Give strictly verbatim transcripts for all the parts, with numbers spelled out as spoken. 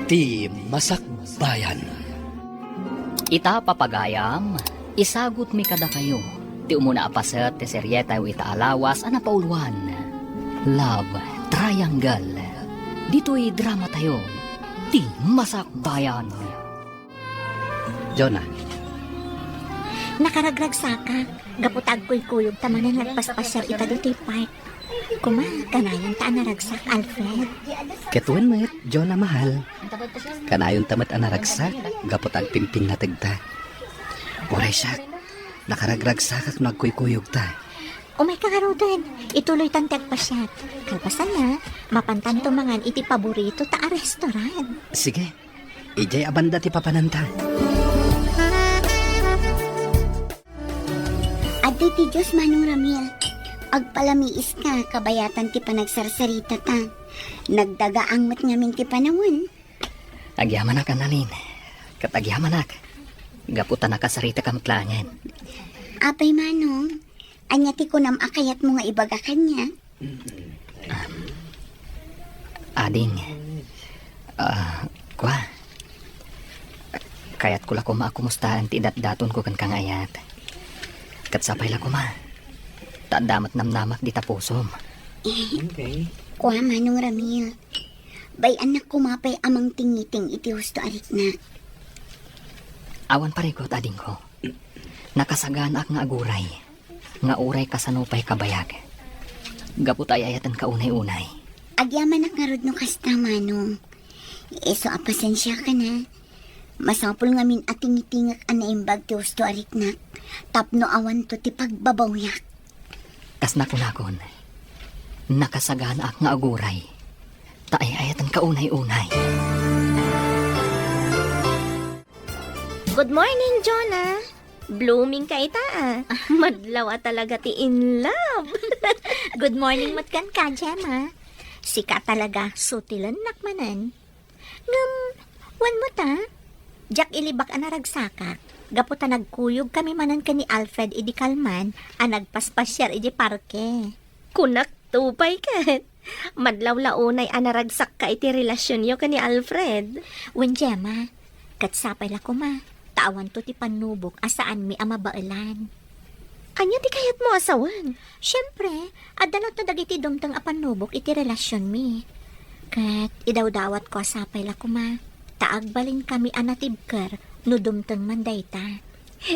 Ti Masakbayan. Ita, papagayam, isagutmi kadakayo ti umuna a paset ti serietayo ita a lawas a napauluan, Love Triangle. Ditoy dramatayo, Ti Masakbayan. Jonah. Nakaragragsakak, gapu ta agkuykuyogta manen nga agpaspasiar ita ditoy park. Kuma, kanayon ta a naragsak, Alfred. Ket wen met, Jonah mahal. Kanayonta met a naragsak, gapu ta agpimpinnategta. Uray siak, nakaragragsakak no agkuykuyogta. Umayka ngaruden, ituloytan ti agpasiar. Kalpasanna, mapantanto mangan iti paboritota a restaurant. Sige, idiay a banda ti papananta. Adda ti Dios, Manong Ramil. Agpalamiiska, kabayatan ti panagsarsaritata. Nagdagaang met ngamin ti panawen. Agyamanak, Annalyn. Ket agyamanak. Gapu ta nakasaritakam met laengen. Apay, Manong, ania ti kunam a kayatmo nga ibaga kaniak? Ading, ah, kua, kayatko la koma a kumustaen ti idatdatonko kenka nga ayat. Ket sapay la koma, ta adda met namnamak dita pusom. Eh, okay. Kua, Manong Ramil, bay-annak koma pay a mangtingiting iti husto a riknak. Awan parigut, adingko. Nakasaganaak nga aguray. Nga uray kasano pay kabayag. Gapu ta ay-ayatenka unay-unay. Agyamanak ngarud no kasta, Manong. Isu a pasensiakan a. Masapul ngamin a tingitingek a naimbag ti husto a riknak. Tapno awanto ti pagbabawyak. Kas nakunakon, nakasaganaak nga aguray. Ta ay-ayatenka unay-unay. Good morning, Jonah. Blooming ka ita, ah. Madlaw a talaga ti in love. Good morning met kenka, Gemma. Sika talaga, sutilennak manen. Ngem, wen met, ah. Diak ilibak a naragsakak. Gapu ta nagkuyog kami manen ken ni Alfred idi kalman a nagpaspasiar idi parke. Kunak to pay ket. Madlaw la unay a naragsakka iti relasionyo ken ni Alfred. Wen, Gemma, ket sapay la koma, ta awanto ti pannubok a saanmi a mabaelan. Ania ti kayatmo a sawen? Siempre, adda latta dagiti dumteng a pannubok iti relasionmi. Ket idawdawatko a sapay la koma, ta agbalinkami a natibker no dumteng man dayta.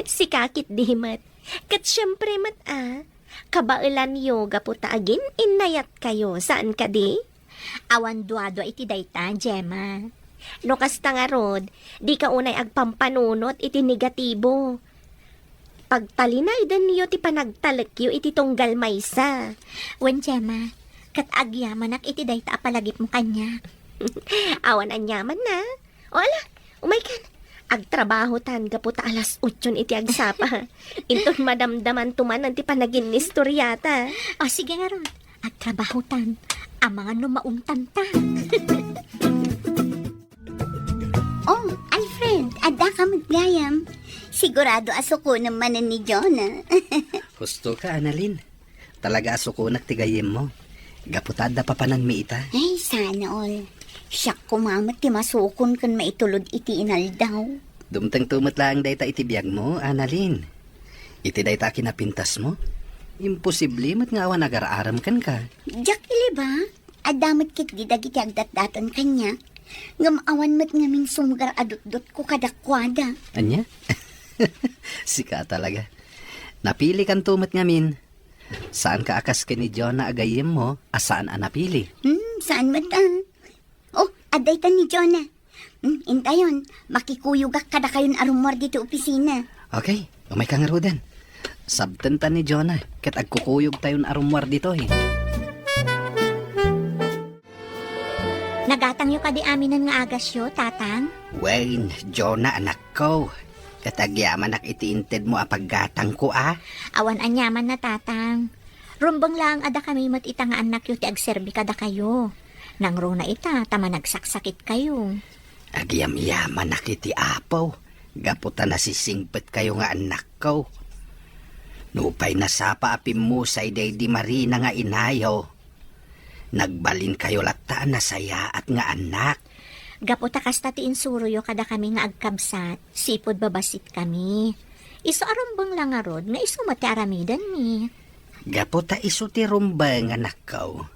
Sika ketdi met. Ket siempre met a, kabaelanyo gapu ta agin-innayatkayo, saan kadi? Awan duadua iti dayta, Gemma. No kasta ngarud, dika unay agpampanunot iti negatibo. Pagtalinaydenyo ti panagtalekyo iti tunggal maysa. Wen, Gemma, ket agyamanak iti dayta a palagipmo kaniak. Awan aniamanna. O ala, umaykan. Agtrabahotan gapu ta alas otson iti agsapa. Inton madamdamanto manen ti panaginnistoriata. O, sige ngarud. Agtrabahotan. Amangan no maungtanta. Oh, Alfred, adda ka met gayam. Sigurado a sukonem manen ni Jonah. Husto ka, Annalyn. Talaga a sukonak ti gayyemmo. Gapu ta adda papananmi ita. Ay, sana all. Siak koma met ti masukon ken maitulod iti inaldaw. Dumtengto met laeng dayta iti biagmo, Annalyn. Iti dayta a kinapintasmo, imposible met nga awan agar-arem kenka. Diak iliba, adda met ketdi dagiti agdatdaton kaniak. Ngem awan met ngamin sumgar a dutdotko kadakuada. Ania? Sika talaga. Napilikanto met ngamin. Saanka a kas ken ni Jonah a gayyemmo a saan a napili. Hmm, saan met a? Oh, adda ita ni Jonah. Hmm, intayon, makikuyogak kadakayon a rummuar ditoy opisina. Okay, umayka ngaruden. Sabtenta ni Jonah, ket agkukuyogtayon a rummuar ditoy. Nagatangyo kadi aminen nga agasyo, Tatang? Wen, Jonah, anakko. Ket agyamanak iti intedmo a paggatangko, a? Awan aniamanna, Tatang. Rumbeng laeng a dakami met ita nga annakyo ti agserbi kadakayo. Nangruna ita ta managsaksakitkayo. Agyamyamanak iti Apo, gapu ta nasisingpetkayo nga annakko. Nupay nasapa a pimmusay daydi Marina nga inayo, nagbalinkayo latta a nasayaat nga annak. Gapu ta kasta ti insuroyo kadakami nga agkabsat, sipud babasitkami. Isu a rumbeng la ngarud nga isu met ti aramidenmi. Gapu ta isu ti rumbeng, anakko.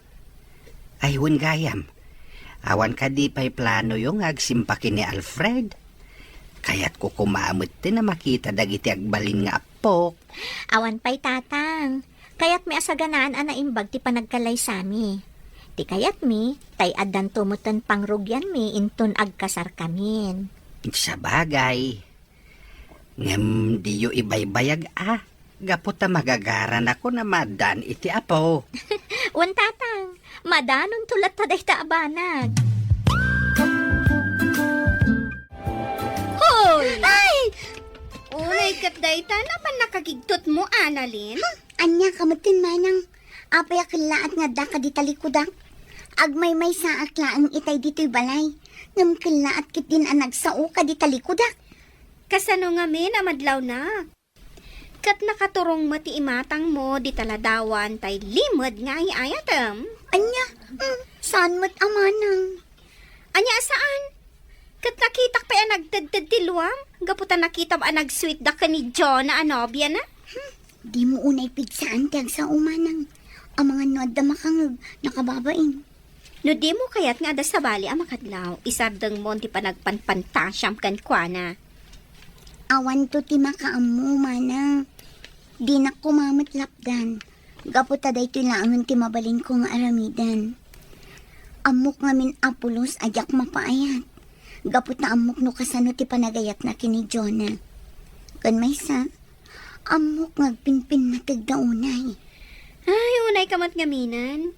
Ay, wen gayam, awan kadi pay planoyo nga agsimpaki ni Alfred? Kayatko koma met ti a makita dagiti agbalin nga appok. Awan pay, Tatang. Kayatmi a saganaan a naimbag ti panagkalaysami. Ti kayatmi, tay addanto metten pangrugianmi inton agkasarkamin. Sabagay. Ngem diyo ibaybayag a, gapu ta magagaranakon a maaddaan iti apo. Wen, Tatang, madanonto latta dayta a banag. Hoy! Ay! Unay ket dayta, napan nakagigtot mo, Annalyn? Ania ka metten, manang? Apay a kellaat nga adda ka dita likudak? Agmaymaysaak laeng itay ditoy balay. Ngem kellaat ketdin a nagsao ka dita likudak. Kasano ngamin a madlawnak? Ket nakaturong met ti imatangmo dita ladawan tay limed nga ay-ayatem. Ania? Hmm, saan met a manang? Ania a saan? Ket nakitak pay a nagtedted ti luam, gapu ta nakitam a nagsuitda ken ni Jonah a nobiana. Hmm, dimo unay pigsaan ti agsao, manang. Amangan no adda makangeg, nakababain. No dimo kayat nga adda sabali a makadlaw, isardengmon ti panagpanpantasiam kenkuana. Awanto ti makaammo, manang. Dinak koma met lapdan. Gapu ta daytoy laengen ti mabalinko nga aramiden. Ammok ngamin a pulos a diak mapaayat. Gapu ta ammok no kasano ti panagayatna ken ni Jonah. Ken maysa, ammok nga agpinpinnategda unay. Ay, unay ka met ngaminen.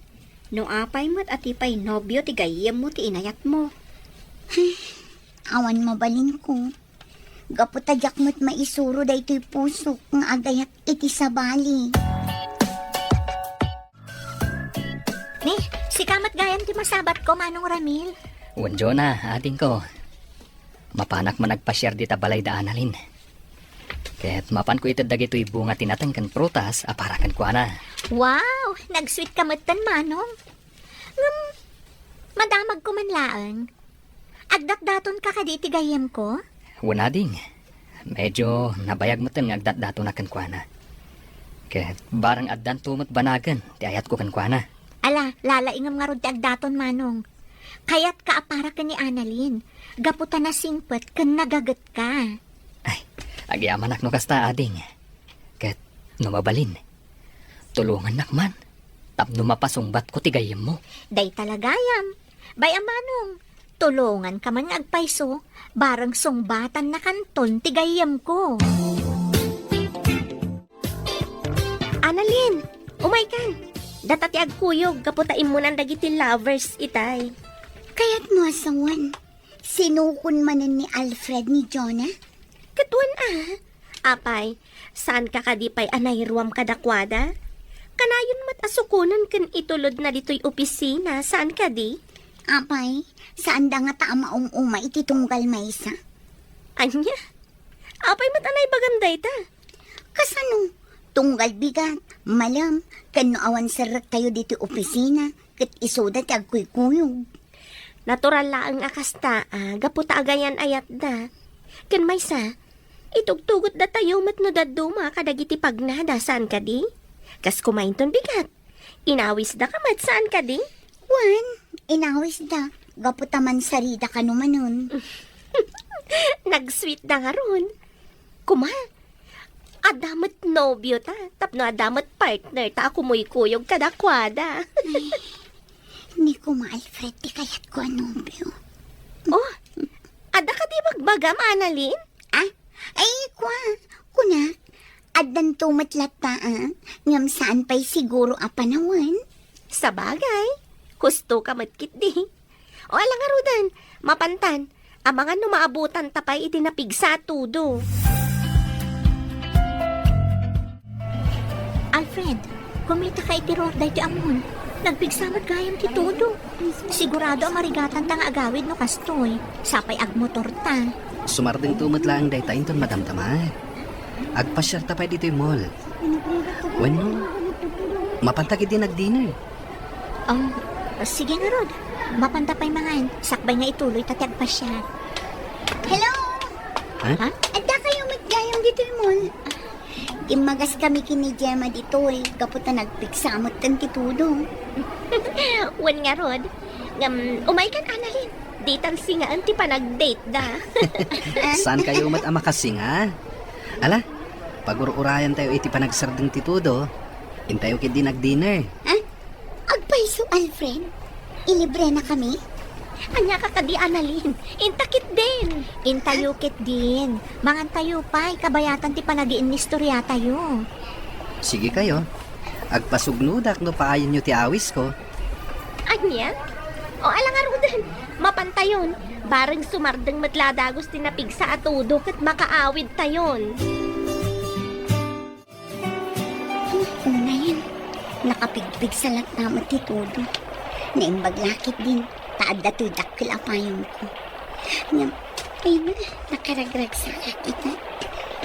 No apay met a ti pay nobio ti gayyemmo ti inayatmo. Awan mabalinko. Gapu ta diak met maisuro daytoy pusok nga agayat iti sabali. Ni, sika met gayam ti masabatko, Manong Ramil. Wen, Jonah, adingko. Mapanak man agpasiar dita balay da Annalyn. Ket mapanko ited dagitoy bunga ti nateng ken prutas a para kenkuana. Wow! Nagsweet ka metten, Manong. Ngem, madamagko man laeng. Agdatdatonka kadi iti gayyemko? Wen, ading. Medyo nabayag metten nga agdatdatonak kenkuana. Ket bareng addanto met banagen ti ayatko kenkuana. Ala, lalaingem ngarud ti agdaton, Manong. Kayatka a para ken ni Annalyn, gapu ta nasingpet ken nagagetka. Ay, agyamanak no kasta, ading. Ket no mabalin, tulongannak man tapno mapasungbatko ti gayyemmo. Dayta la gayam. Bay a Manong, tulonganka man nga agpayso, bareng sungbatannakanton ti gayyemko. Annalyn, umaykan. Data ti agkuyog gapu ta immunan dagiti lovers itay. Kayatmo a sawen, sinukon manen ni Alfred ni Jonah? Ket wen a. Apay, saanka kadi pay a nairuam kadakuada? Kanayon met a sukonen ken itulodna ditoy opisina, saan kadi? Apay, saanda ngata a maum-uma iti tunggal maysa? Ania? Apay met a naibagam dayta? Kasano? Tunggal bigat, malem, ken no awan serrektayo ditoy opisina, ket isuda ti agkuykuyog. Natural laeng a kasta, a, gapu ta agayan-ayatda. Ken maysa, itugtugotdatayo met no dadduma kadagiti pagnada, saan kadi? Kas kumainton bigat. Inawisda ka met, saan kadi? Wen, inawisda. Gapu ta mansarida kano manen. Nagsweetda ngarud. Kuma, adda met nobio ta, tapno adda met partner ta a kumuykuyog kadakuada. Ay, ni Kuma Alfred ti kayatko a nobio. Oh, adda kadi bagbagam, Annalyn? Ah? Ay, kua, kuna, addanto met latta, a, ngem saan pay siguro a panawen. Sabagay, husto ka met ketdi. O, ala ngaruden, mapantan, amangan no maabutanta pay iti napigsa a todo. Alfred, kumita ka iti ruar daytoy a mon. Nagpigsa met gayam ti todo. Sigurado a marigatanta nga agawid no kastoy. Sapay agmotorta. Sumardengto met laeng dayta inton madamdama. Agpasiarta pay ditoy mall. Wenno, mapanta ketdi nag-dinner. Um, sige ngarud. Mapanta pay mangan, sakbay nga ituloyta ti agpasiar. Hello! Ha? Ha? Adda kayo met gayam ditoy mall? Immagas kami ken ni Gemma ditoy, gapu ta nagpigsa metten ti Todo. Wen ngarud, ngem umaykan, Annalyn. Ditan singaen ti panagdate da. Saan kayo met a makasinga? Ala, pagur-urayantayo iti panagsardeng ti Todo. Intayo ketdin agdinner. Ha? Agpayso, Alfred? Ilibrena kami? Ania ka kadi, Annalyn? Inta ketdin. Intayo ketdin. Mangantayo pay, kabayatan ti panagiinnistoriatayo. Sige kayo. Agpasugnodak no paayenyo ti awisko. Ania? O, ala ngaruden. Mapantayon. Bareng sumardeng met la dagus ti napigsa a Todo ket makaawidtayon. Unayen, nakapigpigsa latta met ti Todo. Naimbag la ketdin, ta adda toy dakkel a payongko. Ngem, ay na, nakaragragsakak ita.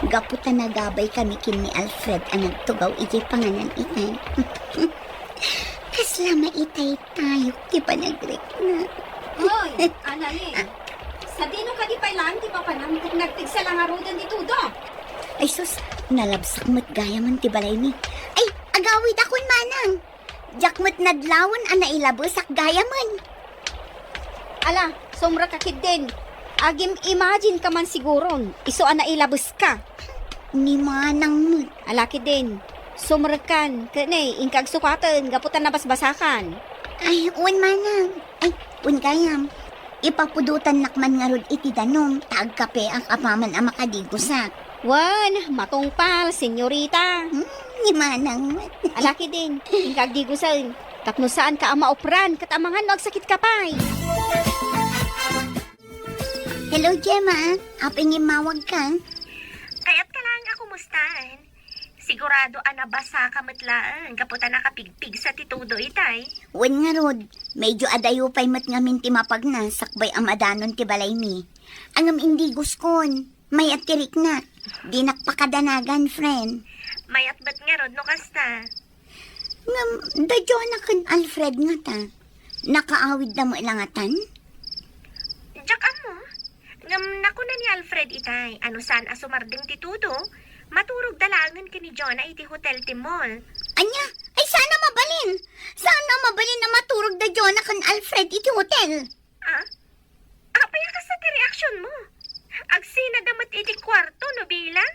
Gapu ta nagabay kami ken ni Alfred a nagtugaw idiay panganan itay. Kasla maitaytayok ti panagrikna. Hoy, Annalyn, sadino kadi pay laeng ti papanam ket nagpigsa la ngaruden ti Todo? Ay sus, nalabsak met gayamen ti balaymi. Ay, agawidakon manang. Diak met nadlawen a nailabesak gayamen. Ala, sumrekka ketdin. Agim-imagine ka man siguron, isu a nailabeska. Ni manang met. Ala ketdin, sumrekkan, ket ne, inka agsukaten gapu ta nabasbasakan. Ay, wen manang. Ay, wen gayam. Ipapudotannak man ngarud iti danum, ta agkapeak apaman a makadigusak. Wen, matungpal, senyorita. Hmm, ni manang met. Ala ketdin, inka agdigusen. Tapno saanka a maupran, ket amangan no agsakitka pay. Hello, Gemma. Apay nga immawagka? Kayatka laeng a kumustaen. Sigurado a nabasaka met laeng gapu ta nakapigpigsa ti Todo itay. Wen ngarud, medyo adayo pay met ngamin ti mapagna sakbay a madanon ti balaymi. Ngem indiguskon, mayat ti riknak. Dinak pakadanagan, friend. Mayat met ngarud no kasta. Ngem, da Jonah ken Alfred ngata, nakaawidda met la ngatan? Diak ammo. Ngem nakuna ni Alfred itay, a no saan a sumardeng ti Todo, maturogda laengen ken ni Jonah iti hotel ti mall. Ania? Ay, saan a mabalin! Saan a mabalin a maturogda Jonah ken Alfred iti hotel? Ah? Apay a kasta ti reaksionmo? Agsinada met iti kuarto no bilang?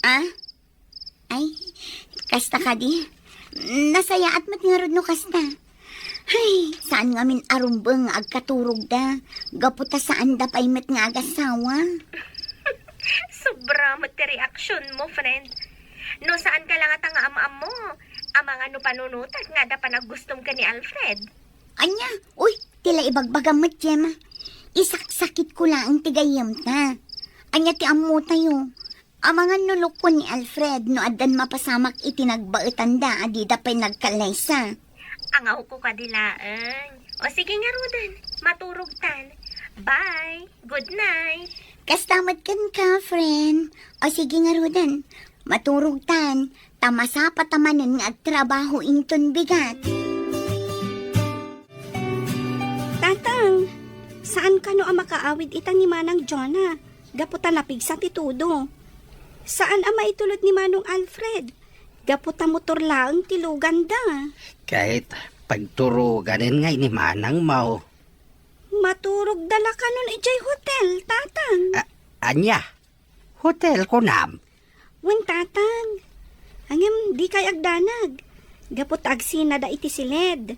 Ah? Ay, kasta kadi. Nasayaat met ngarud no kasta. Ay, saan ngamin a rumbeng nga agkaturogda. Gapu ta saanda pay met nga agasawa. Sobra met ti reaksionmo, friend. No saanka la ngata nga am-ammo, amangan no panunotek nga adda panaggustom ken ni Alfred. Ania? Uy, ti la ibagbagam met, Gemma. Isaksakitko laeng ti gayyemta. Ania ti ammotayo? Amangan no lukon ni Alfred no addan mapasamak iti nagbaetanda a dida pay nagkallaysa. Angawko kadi laeng. O sige ngaruden, maturogtan. Bye. Good night. Kasta met kenka, friend. O sige ngaruden, maturogtan. Ta masapata manen nga agtrabaho inton bigat. Tatang, saan kano a makaawid ita ni Manang Jonah? Gapu ta napigsa ti Todo. Saan a maitulod ni Manong Alfred? Gapu ta motor laeng ti luganda. Ket pagturoganen ngay ni Manangmo. Maturogda la kanon idiay hotel, Tatang. A-, ania? Hotel, kunam? Wen, Tatang. Ngem dikay agdanag. Gapu ta agsinada iti siled.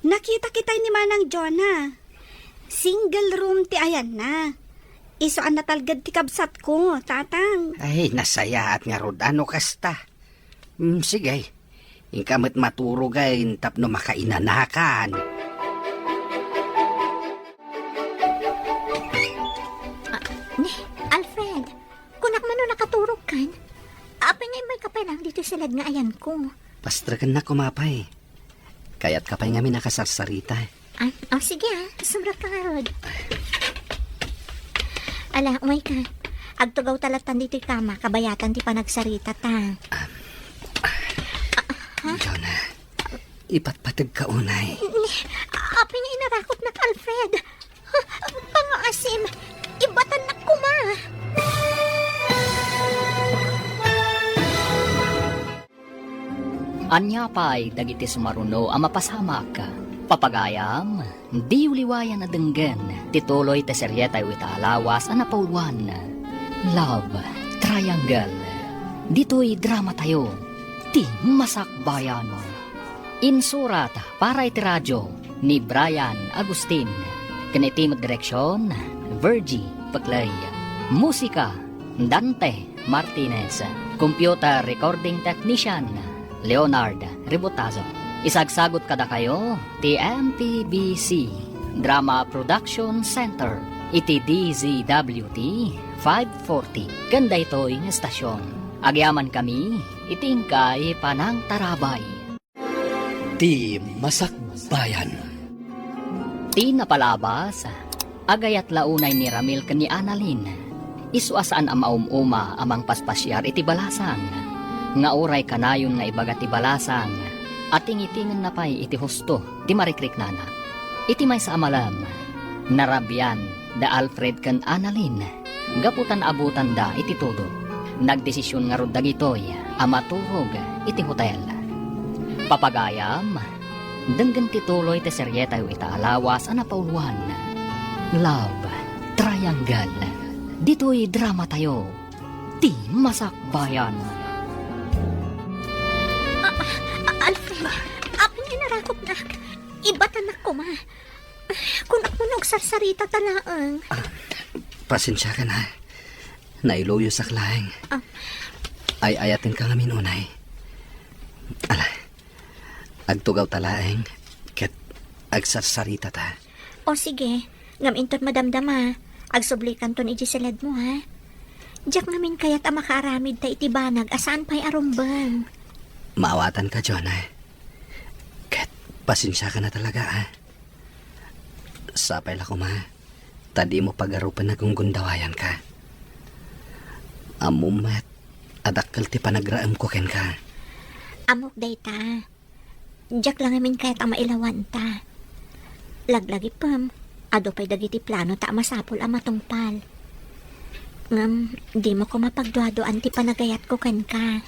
Nakitak itay ni Manang Jonah. Single room ti ayanna. Isu a natalged ti kabsatko, Tatang. Ay, nasayaat ngarud a no kasta. Mm, sige. Inka met maturog ay tapno makainanakan. Ah, ni, Alfred, kunak man no nakaturogkan? Apay nga immayka pay laeng ditoy siled nga ayanko? Pastrekennak koma pay. Kayatka pay ngamin a kasarsarita. Ah, oh, sige ah. Sumrekka ngarud. Ala, umayka. Agtugawta lattan ditoy kama, kabayatan ti panagsaritata. Ah, ha? Jonah, ipatpategka unay. Ni, apay nga inarako Alfred! Pangaasim! Ibatannak koma! Ania pay dagiti sumaruno a mapasamak? Papagayam, diyo liwayan a denggen ti tuloy ti serietayo ita a lawas a napauluan, Love Triangle. Ditoy dramatayo, ti Masakbayan. Insurat para iti radio ni Brian Agustin, ken iti met direksion, Virgie Peclay. Musika, Dante Martinez. Computer recording technician, Leonard Rebotazo. Isagsagut kadakayo ti M P B C Drama Production Center iti D Z W T five forty ken daytoy nga estasion. Agyamankami iti inkay panangtarabay. Ti Masakbayan. Ti napalabas, agayat la unay ni Ramil ken ni Annalyn. Isu a saan a maum-uma a mangpaspasiar iti balasang, nga uray kanayon nga ibaga ti balasang, a tingitingenna pay iti husto ti marikriknana. Iti maysa a malem, narabian da Alfred ken Annalyn gapu ta naabutanda iti tudo. Nagdesision ngarud dagitoy a maturog iti hotel. Papagayam, denggen ti tuloy ti serietayo ita a lawas a napauluan, Love Triangle. Ditoy dramatayo, ti Masakbayan. A-, a-, Alfred, apay nga narakopnak? Ibatannak koma. Kun, kun agsarsarita ta laeng. Ah, pasensiakan, ha. Nailuyosak laeng. Ah. Ay-ayatenka ngamin unay. Ala, agtugawta laeng, ket agsarsaritata. O sige, ngem inton madamdama, agsublikanton idiay siledmo, ha? Diak ngamin kayat a makaaramidta iti banag a saan pay a rumbeng. Maawatanka, Jonah. Ket pasensiakan a talaga, ha? Sapay la koma, ta dimo pagarupen a gunggundawayanka. Ammom met a dakkel ti panagraemko kenka. Ammok dayta. Diak la ngamin kayat a mailawanta. Laglagipem, adu pay dagiti planota a masapul a matungpal. Ngem, dimo koma pagduaduan ti panagayatko kenka.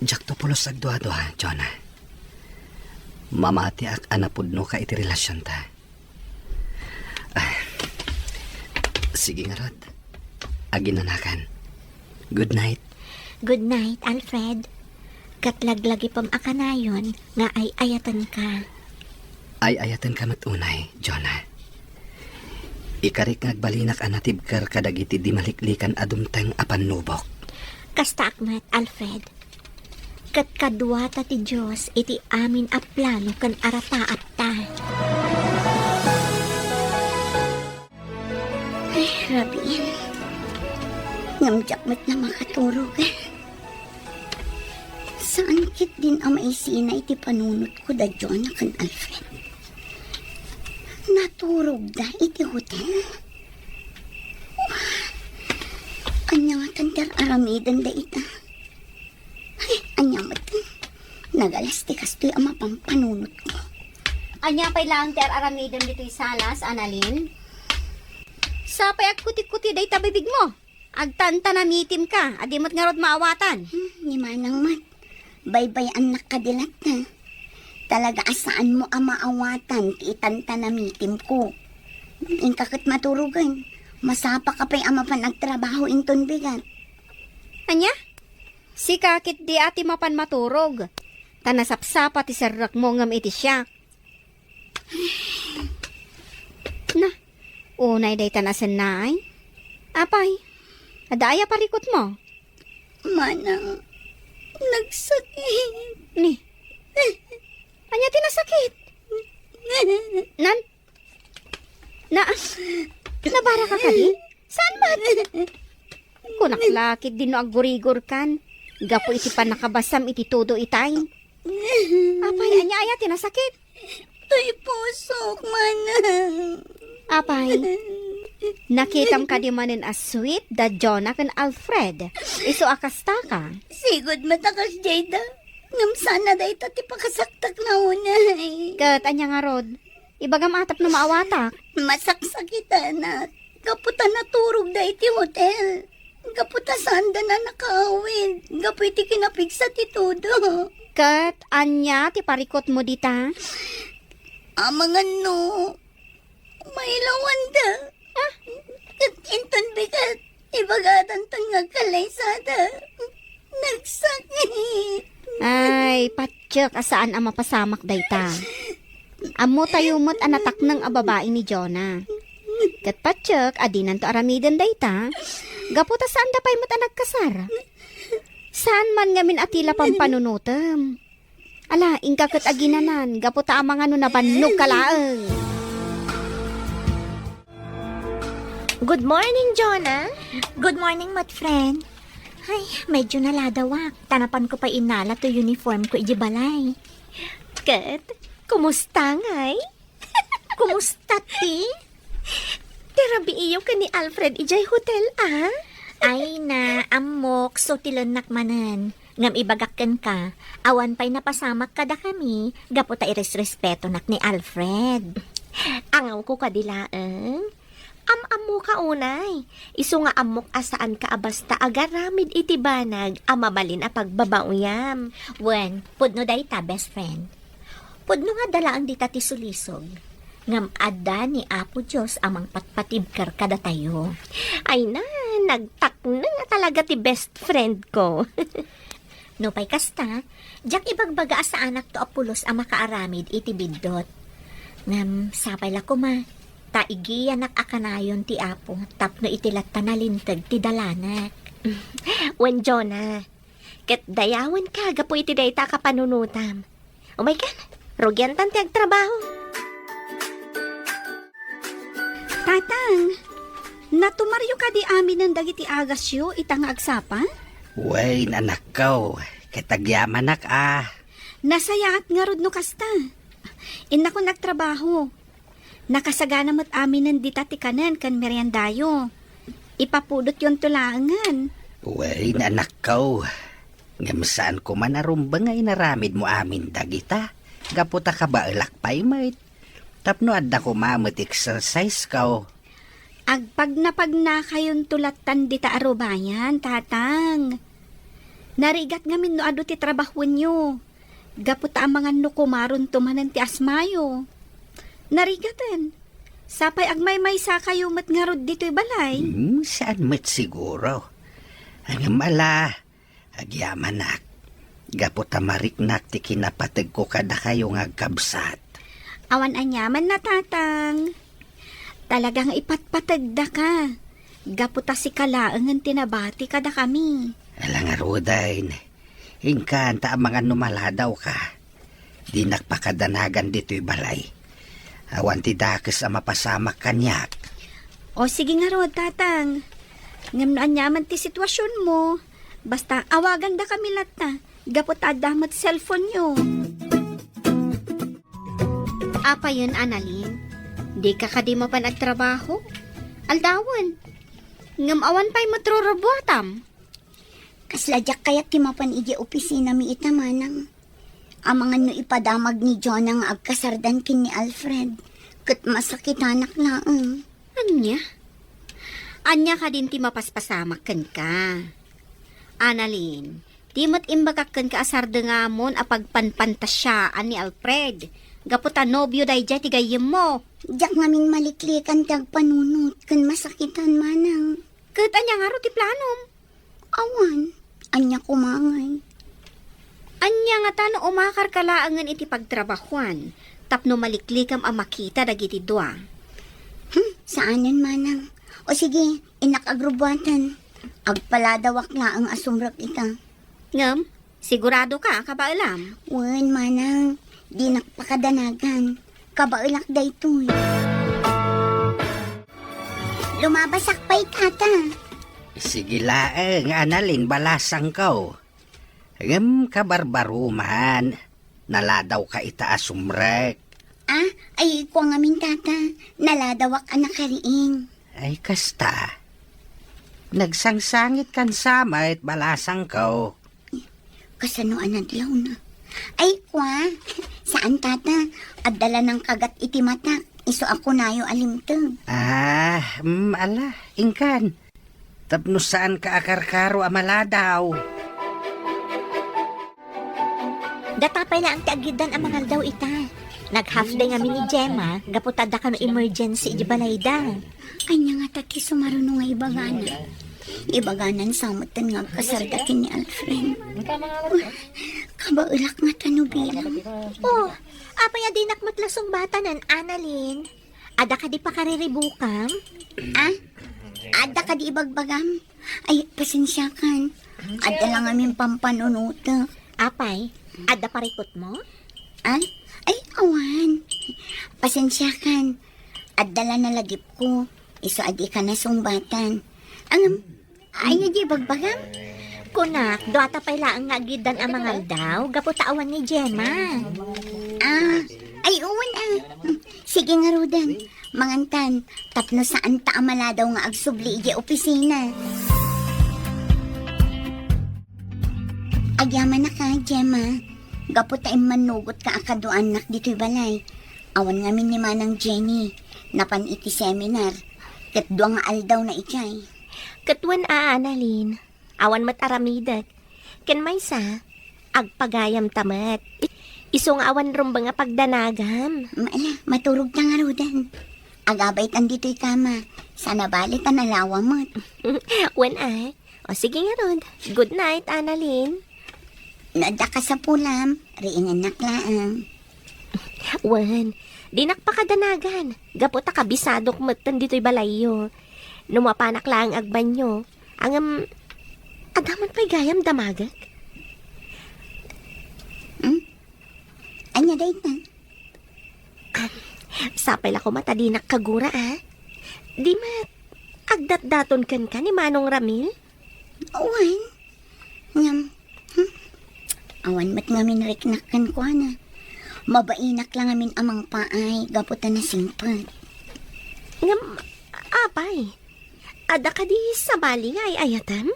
Diakto pulos agduadua, Jonah. Mamatiak a napudnoka iti relasionta. Ah, sige ngarud. Aginanakan. Good night. Good night, Alfred. Ket laglagipem a kanayon nga ay-ayatenka. Ay-ayatenka met unay, Jonah. Ikarik nga agbalinak a natibker kadagiti di maliklikan a dumteng a pannubok. Kastaak met, Alfred. Ket kaduata ti Dios iti amin a plano ken arataatta. Ay, rabiin. Ngem diak met la makaturog. Saan ketdin a maisina iti panunotko da Jonah ken Alfred. Naturogda iti hotel. Ania ngatan ti ar-aramidenda ita? Ay, ania met? Nagalas ti kastoy a mapan panunotko. Ania pay laeng ti ar-aramidem ditoy salas, Annalyn? Sapay agkuti-kuti dayta bibigmo. Agtantanamitimka, a di met ngarud maawatan. Hmm, ni Manang met. Baybay-annak kadi latta. Talaga a saanmo a maawatan ti itantanamitimko. Inka ket maturogen. Masapaka pay a mapan agtrabaho inton bigat. Ania? Sika ketdi a ti mapan maturog, ta nasapsapa ti serrekmo ngem iti siak. Na, unay dayta nasennaay? Apay, adda aya parikutmo? Manang, nagsakit. Ni, ania ti nasakit? Nan, Na, nabaraka kadi? Saan met? Kunak la ketdi no aggurigorkan gapu iti pannakabasam iti tudo itay. Apay, ania aya ti nasakit? Toy pusok, manang. Apay, nakitam kadi manen a sweet da Jonah ken Alfred? Isu a kastaka. Sigud met a kasdiay da. Ngem saan a dayta ti pakasaktak na unay. Ket ania ngarud? Ibagam a tapno maawatak. Masaksakitanak. Gapu ta naturogda iti hotel. Gapu ta saanda a nakaawid. Gapu iti kinapigsa ti tudo. Ket ania ti parikutmo dita? Amangan no mailawanda. Ah? Ket inton bigat, ibagadanton nga agkalaysada. Nagsakit. Ay, patiek a saan a mapasamak dayta. Ammotayo met a natakneng a babai ni Jonah. Ket patiek a dinanto aramiden dayta, gapu ta saanda pay met a nagkasar. Saan man ngamin a tila pampanunotem. Ala, inka ket aginanan, gapu ta amangan no nabannogka laeng. Good morning, Jonah. Good morning, met friend. Ay, medyo naladawak. Ta napanko pay innala ti uniform ko iti balay. Ket, kumusta ngay? Kumusta ti? Ti rabiiyo ken ni Alfred idiay hotel, a? Ay na, ammok, sutilennak manen. Ngem ibagak kenka, awan pay napasamak kadakami, gapu ta iresrespetonak ni Alfred. Angawko kadi laeng. Am-ammoka unay, isu nga ammok a saanka a basta agaramid iti banag a mabalin a pagbabaoyam. Wen, pudno dayta, best friend. Pudno nga adda laeng dita ti sulisog. Ngem adda ni Apo Dios a mangpatpatibker kadatayo. Ay na, nagtakneng a talaga ti best friend ko. Nupay kasta, diak ibagbaga a saanakto a pulos a makaaramid iti biddut. Ngem sapay la koma, ta igiyanak a kanayon ti Apo tapno iti latta nalinteg ti dalanak. Wen, Jonah, ket dayawenka gapu iti dayta a kapanunotam. Umaykan, rugiantan ti agtrabaho. Tatang, natumaryo kadi aminen dagiti agasyo ita nga agsapa? Wen, anakko, ket agyamanak a. Nasayaat ngarud no kasta. Innakon agtrabaho. Nakasagana met aminen dita ti kanen ken meriendayo. Ipapudotyonto laengen. Wen, anakko. Ngem saan koma a rumbeng nga inaramidmo amin dagita, gapu ta kabaelak pay met. Tapno adda koma met exercise ko. Agpagnapagnakayonto lattan dita a rubayan, Tatang. Narigat ngamin no adu ti trabahoenyo. Gapu ta amangan no kumaronto manen ti asmayo. Narigaten. Sapay agmaymaysakayo met ngarud ditoy balay. Hmm, saan met siguro. Ngem ala, agyamanak. Gapu ta mariknak ti kinapategko kadakayo nga agkabsat. Awan aniaman na, Tatang. Talaga nga ipatpategdaka. Gapu ta sika laengen ti nabati kadakami. Ala ngaruden. Inkan ta amangan no maladawka. Dinak pakadanagan ditoy balay. Awan ti dakes a mapasamak kaniak. O, sige ngarud, Tatang. Ngem no aniaman ti situasionmo, basta awagandakami latta, gapu ta adda met cellphone-yo. Apayen, Annalyn? Dika kadi mapan agtrabaho? Aldawen. Ngem awan pay met rurubuatam. Kasla diak kayat ti mapan idiay opisinami ita, manang. Amangan no ipadamag ni Jonah nga agkasardan ken ni Alfred, ket masakitanak laeng. Ania? Ania kadin ti mapaspasamak kenka? Annalyn, di met imbagak kenka a sardengamon a pagpanpantasiaan ni Alfred, gapu ta nobio daydiay ti gayyemmo. Diak ngamin maliklikan ti agpanunot ken masakitan, manang. Ket ania ngarud ti planom? Awan, ania koma ngay? Ania ngata no umakarka laengen iti pagtrabahuan tapno maliklikam a makita dagiti dua? Hmm, saanen, manang. O sige, innak agrubuaten. Agpaladawak laeng a sumrek ita. Ngem, siguradoka a kabaelam? Wen, manang, dinak pakadanagan. Kabaelak daytoy. Lumabasak pay, tata. Sige laeng, Annalyn, balasangko. Ngem kabarbaroman, naladawka ita a sumrek. Ah, ay, kua ngamin, tata. Naladawak a nakariing. Ay, kasta. Nagsangsangitkan sa met, balasangko. Kasano a nadlawna? Ay, kwa. Saan, tata? Adda la nangkagat iti matak. Isu a kunayo a limteg. Ah, mm, ala, inkan. Tapno saanka a karkaro a maladaw. Data pay laeng ti aggiddan a mangaldaw ita. Nag-half day ngamin ni Gemma, gapu ta adda kano emergency iti balayda. Ania ngata ti sumaruno nga ibagana? Ibaganan sa metten nga agkasarda ken ni Alfred. Uy, kabaelak ngata no bilang. Oh, apay a dinak met la sungbatanen, Annalyn? Adda kadi pakariribukam? Ah? Adda kadi ibagbagam? Ay, pasensiakan. Adda la ngamin pampanunotek. Apay, adda parikutmo? Ah? Ay, awan. Pasensiakan. Adda la nalagipko. Isu a dika nasungbatan. Ngem, ania ti ibagbagam? Kunak, duata pay laeng nga aggiddan a mangaldaw, gapu ta awan ni Gemma. Ah, ay, wen, ah. Hmm, sige ngaruden. Mangantan, tapno saanta a maladaw nga agsubli idiay opisina. Agyamanak, Gemma. Gapu ta immannugotka a kaduaannak ditoy balay. Awan ngamin ni Manang Jenny, napan iti seminar. Ket dua nga aldawna idiay. Ket wen a, Annalyn, awan met aramidek. Ken maysa, agpagayamta met. Isu nga awan rumbeng a pagdanagam. Ma-, ala, maturogta ngaruden. Agabay tan ditoy kama. Saan a bale ta nalawa met. Wen a. O sige ngarud. Good night, Annalyn. No adda kasapulam, riingennak laeng. Wen, dinak pakadanagan. Gapu ta kabisadok metten ditoy balayyo. No mapanak laeng agbanyo. Ngem, adda man pay gayam damagek? Hmm? Ania dayta? Sapay la koma ta dinak kagura, a? Di met, agdatdaton kenka ni Manong Ramil? Wen. Ngem, hmm? Awan met ngamin riknak kenkuana. Mabainak la ngamin a mangpaay gapu ta nasingpet. Ngem, apay? Adda kadi sabali nga ay-ayatem?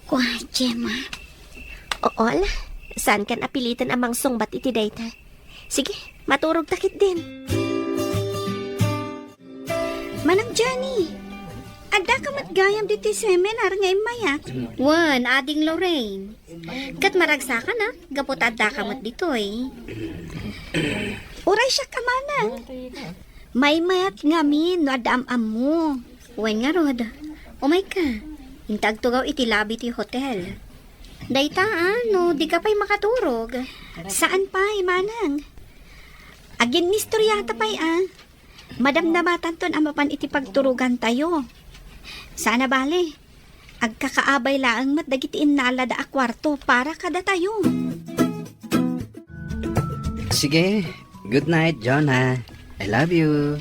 Kua, Gemma. Oo, ala. Saankan a piliten a mangsungbat iti dayta. Sige, maturogta ketdin. Manang Johnny, addaka met gayam ditoy seminar nga immayak? Wen, Ading Lorraine. Ket maragsakan a, gapu ta addaka met ditoy. Uray siak a manang. Maymayat ngamin no adda am-ammo. Wen ngarud, umayka. Inta agtugaw iti lobby ti hotel. Dayta a, no dika pay makaturog. Saan pay, manang? Aginnistoriata pay a. Madamdamatanton a mapan iti pagturogantayo. Saan a bale, agkakaabay laeng met dagiti innalada a kuarto para kadatayo. Sige, good night, Jonah. I love you.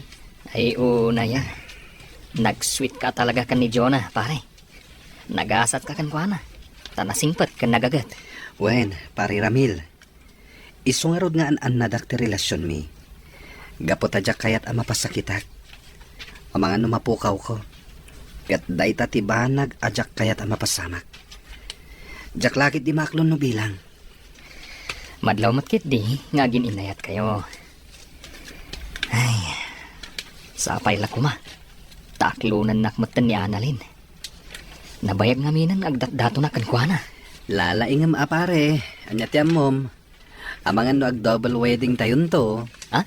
Ay, oo, Naya. Nag-sweet ka talaga ken ni Jonah, pare. Nagasatka kenkuana. Ta nasingpet ken nagaget. Wen, pare Ramil. Isu ngarud nga an-annadak ti relasionmi. Gapu ta diak kayat a mapasakitak. Amangan no mapukawko. Ket dayta ti banag a diak kayat a mapasamak. Diak la ketdi maaklon no bilang. Madlaw met ketdi nga agin-innayatkayo. Ay, sapay la koma. Ta aklonennak metten ni Annalyn. Nabayag ngaminen nga agdatdatonak kenkuana. Lalaingem a pare, ania ti ammom? Amangan no ag-double wedding tayonto. Ha?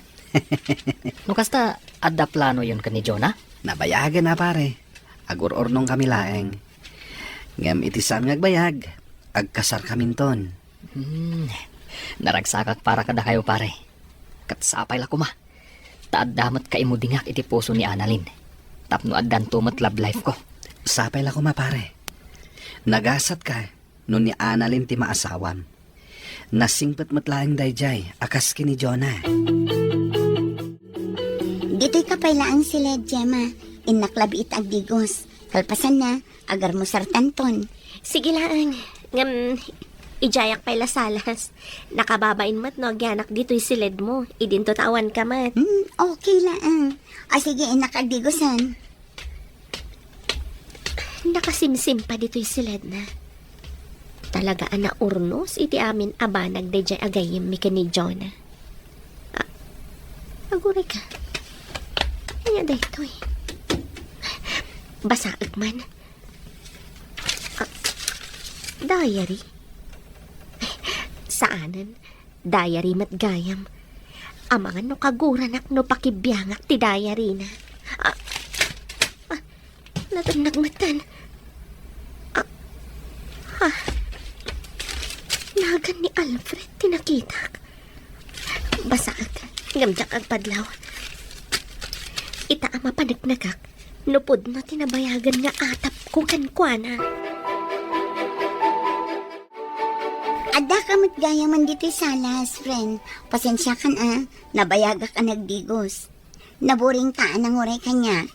No kasta, adda planoyon ken ni Jonah? Nabayagen a pare. Agururnongkami laeng. Ngem iti saan nga agbayag, agkasarkaminton. Hmm. Naragsakak para kadakayo, pare. Ket sapay la koma. Ta adda met kaimudingak iti puso ni Annalyn. Tapno addanto met love life ko. Sapay la koma, pare. Nagasatka no ni Annalyn ti maasawam. Nasingpet met laeng daydiay a kas ken ni Jonah. Ditoyka pay laeng siled, Gemma. Innak labi iti agdigos. Kalpasanna, agarmusartanton. Sige laeng. Ngem, idiayak pay la salas. Nakababain met no agyanak ditoy siledmo. Idinto ta awanka met. Hmm, okay laeng. O sige, innak agdigosen. Nakasimsim pa ditoy siledna. Talaga a naurnos iti amin a banag daydiay a gayyemmi ken ni Jonah. Ah, aguray ka. Ania daytoy? Basaek man. Ah, diary? Saanen. Diary met gayam. Amangan no kaguranak no pakibiangak ti diary na. Ah, ah, natennag metten. Ah, ah, nagan ni Alfred ti nakitak. Basaek, ngem diak agpadlaw. Ita a mapaneknekak, no pudno ti nabayagen nga atapko kenkuana. Addaka met gayamen ditoy salas, friend. Pasensiakan a, nabayagak a nagdigos. Naburingka a nanguray kaniak.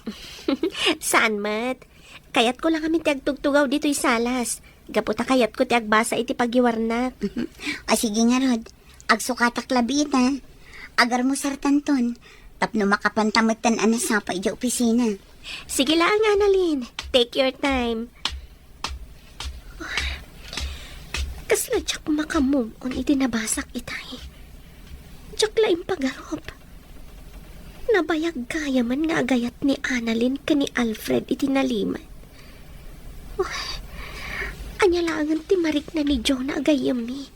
Saan met? Kayatko la ngamin ti agtugtugaw ditoy salas. Gapu ta kayatko ti agbasa iti pagiwarnak. O sige ngarud, agsukatak labi ita. Agarmusartanton, tapno makapanta metten a nasapa idiay opisina. Sige laeng, Annalyn. Take your time. Kasla diak maka-move on iti nabasak itay. Diak la impagarup. Nabayag gayamen nga agayat ni Annalyn ken ni Alfred iti nalimed. Oh, ania laengen ti marikna ni Jonah a gayyemmi?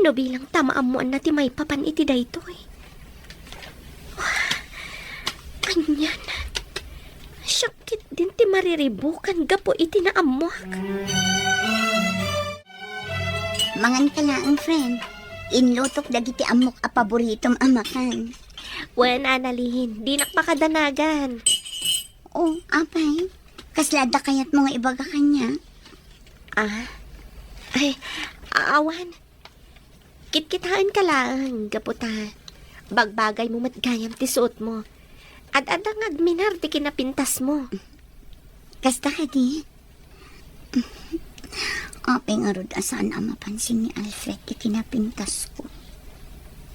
No bilang ta maammoanna ti maipapan iti daytoy. Anian? Siak ketdin ti mariribukan gapu iti naammoak. Manganka laeng, friend. Inlutok dagiti ammok a paboritom a makan. Wen, Annalyn, dinak makadanagan. Oh, apay? Kasla adda kayatmo nga ibaga kaniak? Ah? Ay, awan. Kitkitaenka laeng, gapu ta bagbagaymo met gayam ti suotmo. Ad-adda nga agminar ti kinapintasmo. Kasta kadi? Apay ngarud a saan a mapansin ni Alfred ti kinapintasko?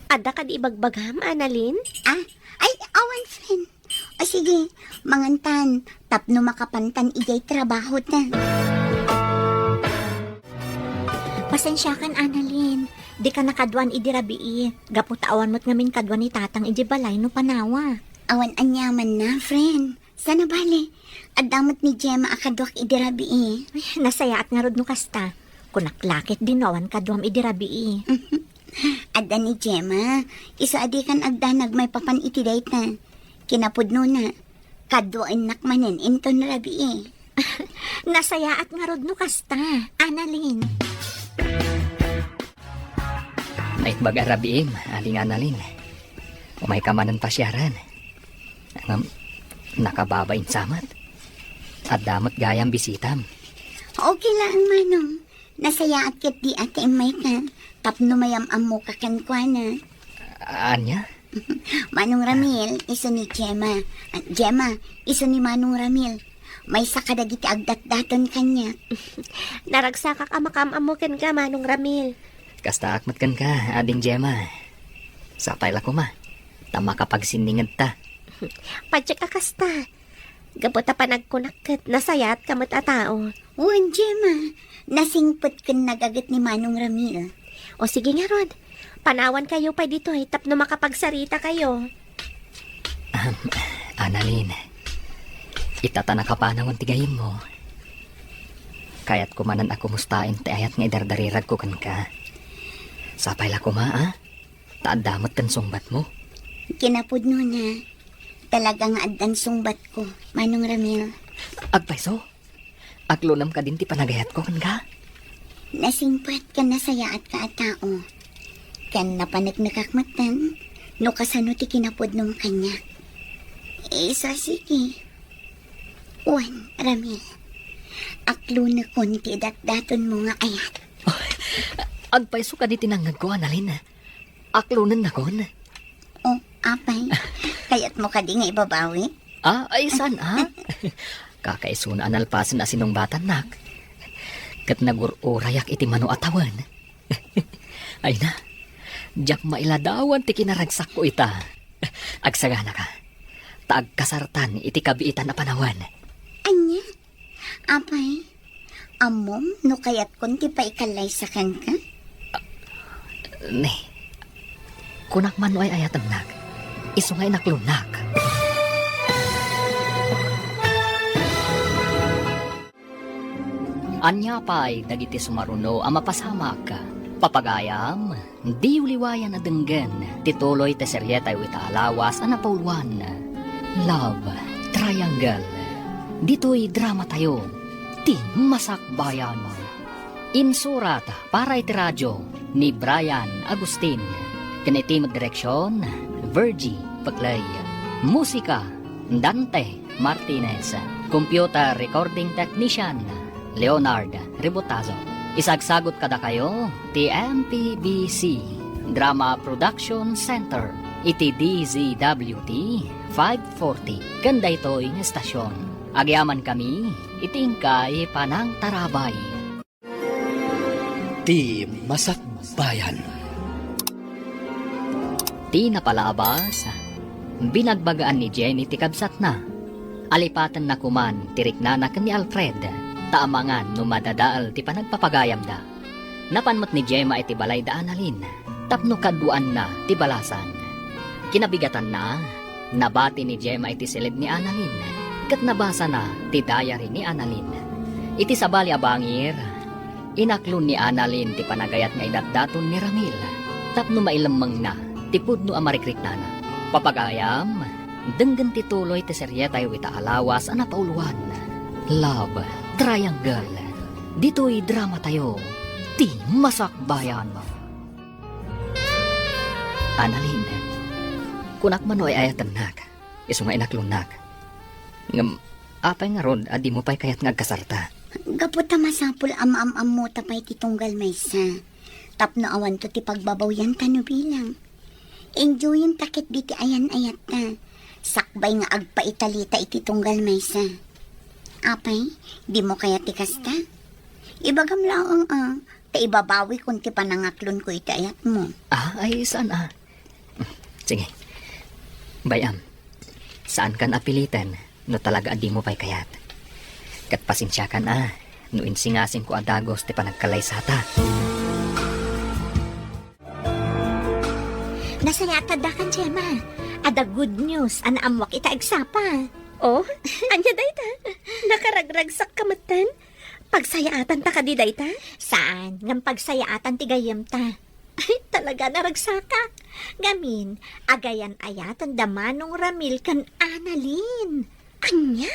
Adda kadi ibagbagam, Annalyn? Ah? Ay, awan, friend. O sige, mangantan, tapno makapantan idiay trabahota. Pasensiakan, Annalyn. Dika nakaduan idi rabii. Gapu ta awan met ngamin kaduan ni Tatang idiay balay no panawa. Awan aniamanna, friend. Saan a bale, adda met ni Gemma a kaduak idi rabii. Ay, nasayaat ngarud no kasta. Kunak la ketdi no awan kaduam idi rabii. Adda ni Gemma. Isu a dikan agdanag maipapan iti dayta. Kinapudnona, kaduaennak manen inton rabii. Nasayaat ngarud no kasta, Annalyn. Naimbag a rabiim, Aling Annalyn. Umayka manen pasiaran. Ngem, nakababain sa met. Adda met gayam bisitam. Okay laeng, Manong. Nasayaat ketdi a ti immayka tapno mayam-ammoka kenkuana. Ania? Manong Ramil, isu ni Gemma. Ah, Gemma, isu ni Manong Ramil. Maysa kadagiti agdatdaton kaniak. Naragsakak a makaam-ammo kenka, Manong Ramil. Kastaak met kenka, Ading Gemma. Sapay la koma, ta makapagsinningedta. Patiek a kasta. Gapu ta panagkunak ket nasayaatka met a tao. Wen, Gemma, nasingpet ken nagaget ni Manong Ramil. O sige ngarud, panawankayo pay ditoy tapno makapagsarita kayo. Ahem, Annalyn, ita ta nakapanawen ti gayyemmo, kayatko manen a kumustaen ti ayat nga idardariragko kenka. Sapay la koma, a? Ta adda met ken sungbatmo. Kinapudnona, talaga nga addan sungbatko, Manong Ramil. Agpayso? Aglunem kadin ti panagayatko kenka? Nasingpet ken nasayaatka a tao. Ken napaneknekak metten no kasano ti kinapudnom kaniak. Isu a sige. Wen, Ramil, aglunekon ti datdatonmo nga ayat. Agpayso kadi ti nangngegko, Annalyn. Aklonennakon. Oh, apay. Kayatmo kadi nga ibabawi? Ah, ay, saan, ah? Kakaisuna a nalpasen a sinungbatannak. Ket nagur-urayak iti mano a tawen. Ay na, diak mailadawan ti kinaragsakko ita. Agsaganaka, ta agkasartan iti kabiitan a panawen. Ania? Apay, Ammom no kayatkon ti paikallaysa kenka? Ne, kunak man no ay-ayatennak, isu nga inaklonnak. Ania pay dagiti sumaruno a mapasamak? Papagayam, diyo liwayan a denggen ti tuloy ti serietayo ita a lawas a napauluan, Love Triangle. Ditoy dramatayo, ti Masakbayan. Insurat para iti radio ni Brian Agustin, ken iti direksion, Virgie Peclay. Musika, Dante Martinez. Computer recording technician, Leonard Rebotazo. Isagsagut kadakayo ti M P B C Drama Production Center iti D Z W T five forty ken daytoy nga estasyon. Agyamankami iti inkay panangtarabay. Ti Masakbayan. Ti napalabas, binagbagaan ni Jenny ti kabsatna. Alipatenna koman ti riknana ken ni Alfred, ta amangan no madadael ti panagpapagayamda. Napan met ni Gemma iti balay da Annalyn tapno kaduaanna ti balasan. Kinabigatanna, nabati ni Gemma iti siled ni Annalyn ket nabasana ti diary ni Annalyn. Iti sabali a bangir, inaklon ni Annalyn ti panagayat nga idatdaton ni Ramil tapno mailemmengna ti pudno a marikriknana. Papagayam, denggen ti tuloy ti serietayo ita a lawas a napauluan, Love Triangle. Ditoy dramatayo, ti Masakbayan. Annalyn, kunak man no ay-ayatennak, isu nga inaklonnak. Ngem, apay ngarud a dimo pay kayat nga agkasarta? Gapu ta masapul a maam-ammota pay ti tunggal maysa. Tapno awanto ti pagbabawianta no bilang. Enjoyenta ketdi ti ayan-ayatta. Sakbay nga agpaitalita iti tunggal maysa. Apay, dimo kayat ti kasta? Ibagam laeng a, ta ibabawikon ti panangaklonko iti ayatmo. Ah, ay, saan a? Sige. Bay-am, saankan a piliten no talaga a dimo pay kayat. Ket pasensiakan a, no insingasingko a dagus ti panagkalaysata. Nasayaat adda kan Gemma. Adda good news a naammuak ita agsapa. Oh, ania dayta? Nakaragragsakka metten? Pagsayaatanta kadi dayta? Saan, ngem pagsayaatan ti gayyemta. Ay, talaga, naragsakak. Ngamin, agayan-ayaten da Manong Ramil ken Annalyn. Ania?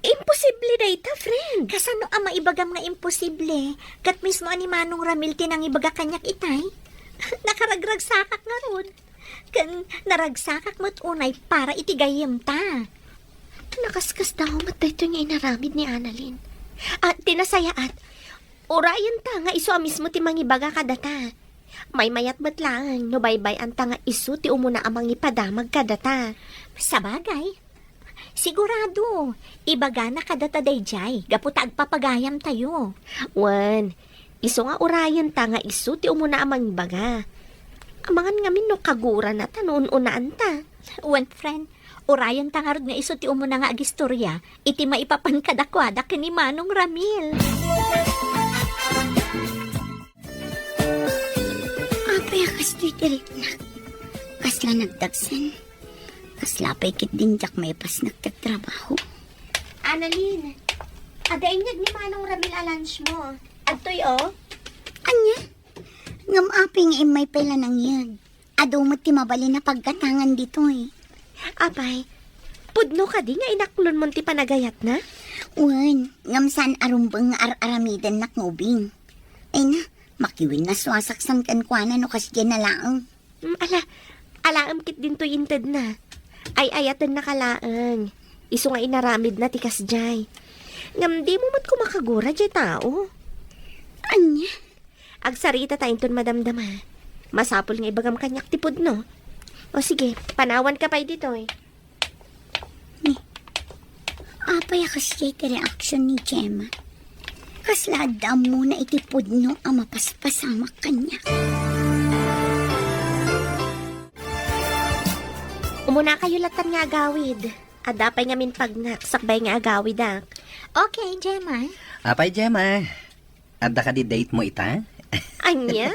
Imposible dayta, friend. Kasano a maibagam nga imposible? Ket mismo a ni Manong Ramil ti nangibaga kaniak itay. Nakaragragsakak ngarud. Ken naragsakak met unay para iti gayyemta. Nakaskasdaaw met daytoy nga inaramid ni Annalyn. Ah, ti nasayaat, urayenta nga isu a mismo ti mangibaga kadata. Maymayat met laeng no baybay-anta nga isu ti umuna a mangipadamag kadata. Sabagay, sigurado, ibagana kadata daydiay gapu ta agpapagayamtayo. Wen, isu nga urayenta nga isu ti umuna a mangibaga. Amangan ngamin no kagurana ta no un-unaanta. Wen, friend, urayenta ngarud nga isu ti umuna nga agistorya iti maipapan kadakuada ken ni Manong Ramil. Apay a kastoy ti riknak? Kasla nagdagsen. Kasla pay ketdin diak maipasnek ti trabaho. Annalyn, adda inyeg ni Manong Ramil a lunch mo. Adtoy, oh. Ania? Ngem apay nga immay pay la nangyeg? Adu met ti mabalin a paggatangan ditoy. Apay, pudno kadi nga inaklonmon ti panagayatna? Wen, ngem saan a rumbeng nga ar-aramidennak nga ubing. Ay na, makiwin a suasaksan kenkuana no kasdiay na laeng. Mm, ala, alaem ketdin toy intedna. Ay-ayatennaka laeng. Isu nga inaramidna ti kasdiay. Ngem dimo met koma kagura diay tao. Ania? Agsaritata inton madamdama. Masapul nga ibagam kaniak ti pudno. O sige, panawanka pay ditoy. Ni, apay a kasdiay ti reaksyon ni Gemma? Kasla adda ammona iti pudno a mapaspasamak kaniak. Umunakayo lattan nga agawid. Adda pay ngamin pagnak sakbay nga agawidak. Okay, Gemma. Apay, Gemma? Adda kadi date mo ita? Ania?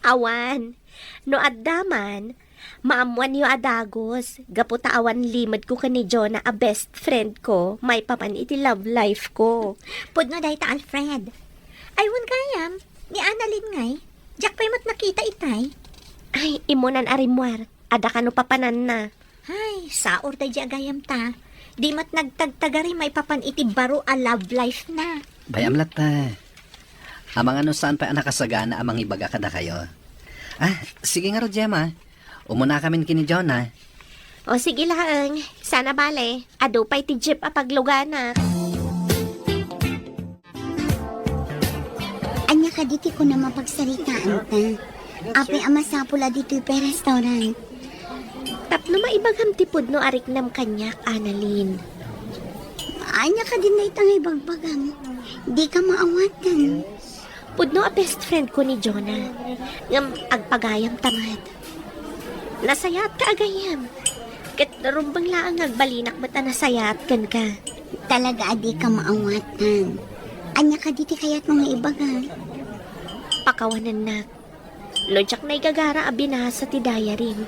Awan. No adda man, maammoanyo a dagus, gapu ta awan limedko ken ni Jonah a best friend ko, maipapan iti love life ko. Pudno dayta, Alfred. Ay, wen gayam, ni Annalyn ngay, diak pay met nakita itay. Ay, immunan a rimmuar, adda kano papananna. Ay, saor daydi a gayam ta. Di met nagtagtagari maipapan iti baro a love life na. Bay-am latta. Amangan no saan pay a nakasagana a mangibaga kadakayo. Ah, sige ngarud, Gemma. Umunakamin ken ni Jonah. O, sige laeng. Saan a bale, adu pay ti jeep a pagluganak. Ania kadi ti kunam a pagsaritaanta? Apay a masapul a ditoy pay restaurant? Tapno maibagam ti pudno a riknam kaniak, Annalyn. Ania kadi dayta nga ibagbagam? Dika maawatan. Pudno a best friend ko ni Jonah. Ngem agpagayam ta met. Nasayaatka a gayyem. Ket rumbeng laeng nga agbalinak met a nasayaat kenka. Talaga a dika maawatan. Ania kadi ti kayatmo nga ibaga? Pakawanennak. No diak naigagara a binasa ti diaryem,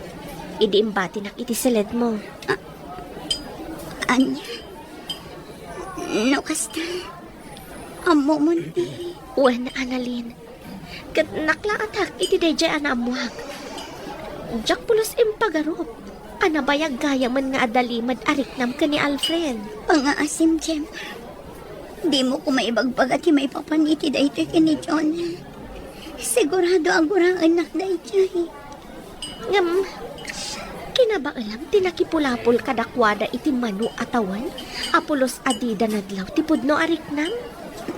idi imbatinak iti seledmo. A-, ania? No kasta, ammomon ti... Wen, Annalyn. Ket naklaatak iti daydiay a naammoak. Diak pulos impagarup a nabayag gayamen nga adda limed a riknam ken ni Alfred. Pangaasim, Gemma. Dimo koma ibagbaga ti maipapan iti daytoy ken ni Jonah. Sigurado a guraennak daydiay. Ngem, kinabaelam ti nakipulapol kadakuada iti mano a tawen a pulos a dida nadlaw ti pudno a riknam?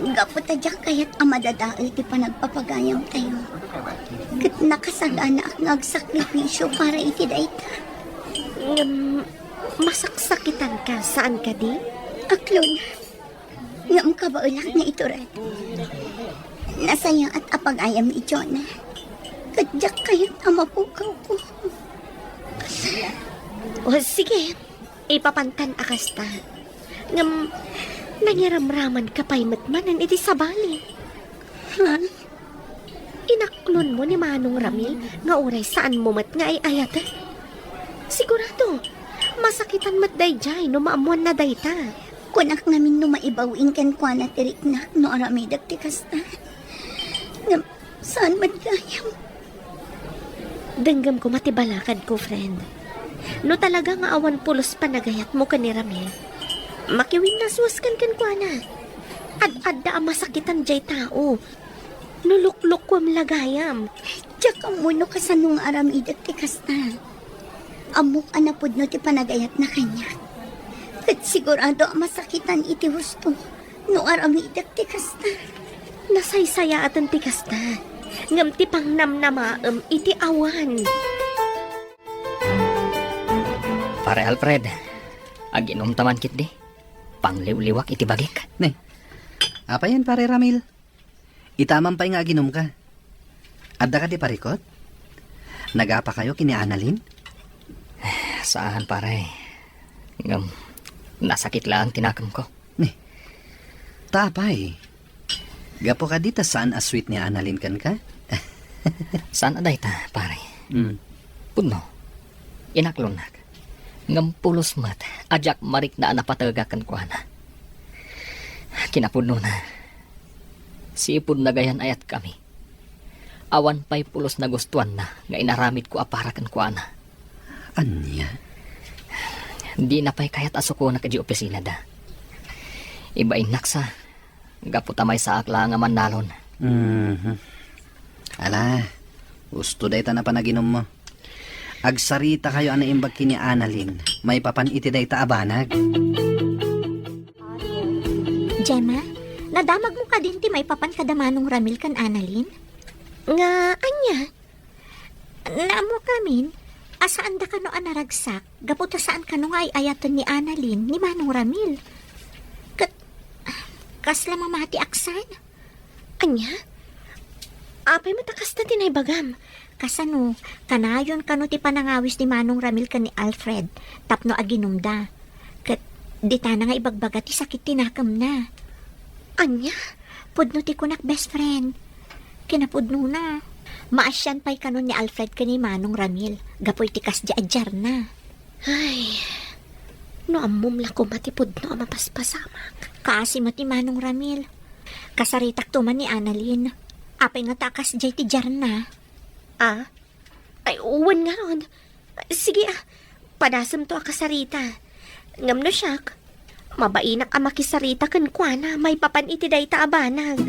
Gapu ta diak kayat a madadael ti panagpapagayamtayo. Ket nakasaganaak nga agsakripisio para iti dayta. Ngem, masaksakitanka, saan kadi? Aklon. Ngem kabaelak nga itured. Nasayaat a pagayam ni Jonah. Ket diak kayat a mapukawko. O, sige. Ipapantan a kasta. Ngem, nangiramramanka pay met manen iti sabali. Ha? Inaklonmo ni Manong Ramil nga uray saanmo met nga ay-ayaten? Sigurado, masakitan met daydiay no maammoanna dayta. Kunak ngamin no maibaw-in kenkuana ti riknak no aramidek ti kasta. Ngem, saan met gayam? Denggem koma ti balakadko, friend. No talaga nga awan pulos panagayatmo ken ni Ramil, makiwinnaswaskan kenkuana. Ad-adda a masakitan diay tao. No luklukuem la gayam. Diak ammo no kasano nga aramidek ti kasta. Ammok a napudno ti panagayatna kaniak. Ket sigurado a masakitan iti husto no aramidek ti kasta. Nasaysayaaten ti kasta, ngem ti pangnamnamaem iti awan. Pare Alfred, aginumta man ketdi. Pangliwliwak iti bagik. Ne, apayen, Pare Ramil? Itaman pay nga aginumka. Adda kadi parikut? Nagapakayo ken ni Annalyn? Saan, pare. Ngem, nasakit laeng ti nakemko. Ni, ta apay? Gapu kadi ta saan a sweet ni Annalyn kenka? Saan a dayta, pare. Mm. Pudno, inaklonnak. Ngem pulos met a diak marikna a napatega kenkuana. Kinapudnona, sipud nagayan-ayatkami, awan pay pulos nagustuanna nga inaramidko a para kenkuana. Ania? Dina pay kayat a sukonak idiay opisinada. Ibainnaksa, gapu ta maysaak laeng a mannalon. Mhm. Ala, husto dayta a panaginummo. Agsaritakayo a naimbag ken ni Annalyn maipapan iti dayta a banag. Gemma, nadamagmo kadin ti maipapan kada Manong Ramil ken Annalyn? Nga ania? Naammokamin a saanda kano a naragsak gapu ta saan kano nga ay-ayaten ni Annalyn ni Manong Ramil. Ket kasla mamati a saan. Ania? Apay met a kasta ti naibagam? Kasano, kanayon kano ti panangawis ni Manong Ramil ken ni Alfred tapno aginumda. Ditana nga ibagbaga ti sakit ti nakemna. Ania? Pudno ti kunak, best friend. Kinapudnona. Maasian pay kanon ni Alfred ken ni Manong Ramil gapu iti kasdi a diarna. Ay, no ammom la koma ti pudno a mapaspasamak. Kaasi met ni Manong Ramil. Kasaritakto man ni Annalyn. Apay ngata a kasdiay ti diarna? Ah? Ay, wen ngarud. Sige, ah, padasemto a kasarita. Ngem no siak, mabainak a makisarita kenkuana maipapan iti dayta a banag.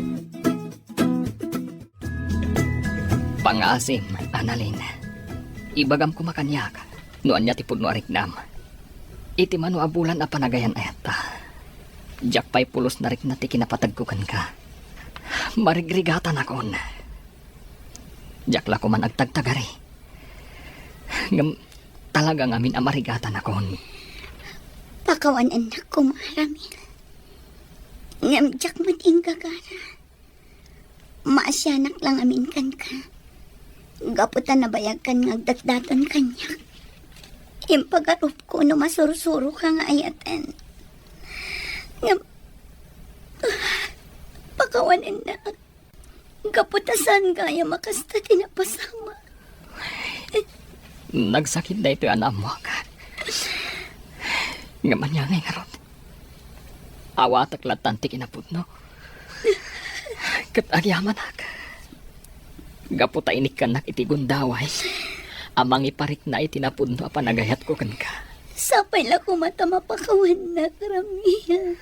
Pangngaasim, Annalyn. Ibagam koma kaniak no ania ti pudno a riknam. Iti mano a bulan a panagayan-ayatta, diak pay pulos narikna ti kinapatagko kenka. Marigrigatanakon. Diak la koman agtagtagari. Ngem talaga ngamin a marigatanakon. Pakawan-ennak koma, Ramil. Ngem diak met inggagara. Maasianak la ngamin kenka. Gapu ta nabayagkan nga agdatdaton kaniak. Impagarupko no masursuroka nga ayaten. Ngem, pakawan-ennak. Gapu ta saan gayam a kasta ti napasamak. Nagsakit daytoy a naammoak. Ngem ania ngay ngarud? Awatek lattan ti kinapudno. Ket agyamanak. Gapu ta inikkannak iti gundaway a mangiparikna iti napudno a panagayatko kenka. Sapay la koma ta mapakawannak, Ramil.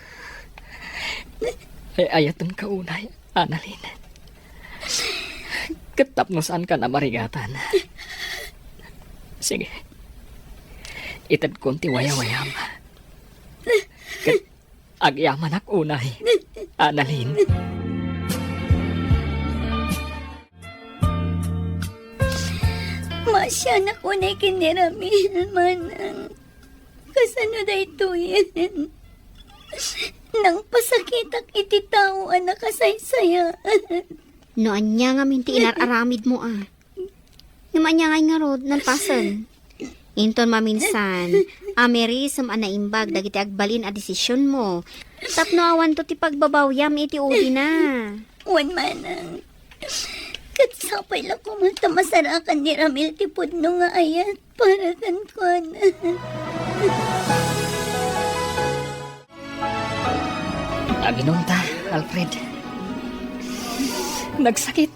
Ay, ayatenka unay, Annalyn. Ket tapno saankan a marigatan. Sige. Itedkon ti wayawayam. Ket agyamanak unay, Annalyn. Maasianak unay ken ni Ramil, manang. Kasano daytoyen? Nangpasakitak iti tao a nakasaysayaan. No ania ngamin ti inar-aramidmo a? Ngem ania ngay ngarud, nalpasen? Inton maminsan, amirisem a naimbag dagiti agbalin a desisionmo. Tapno awanto ti pagbabawiam iti udina. Wen manang. Ket sapay la koma ta masarakan ni Ramil ti pudno nga ayat para kenkuana. Aginonta, Alfred. Nagsakit.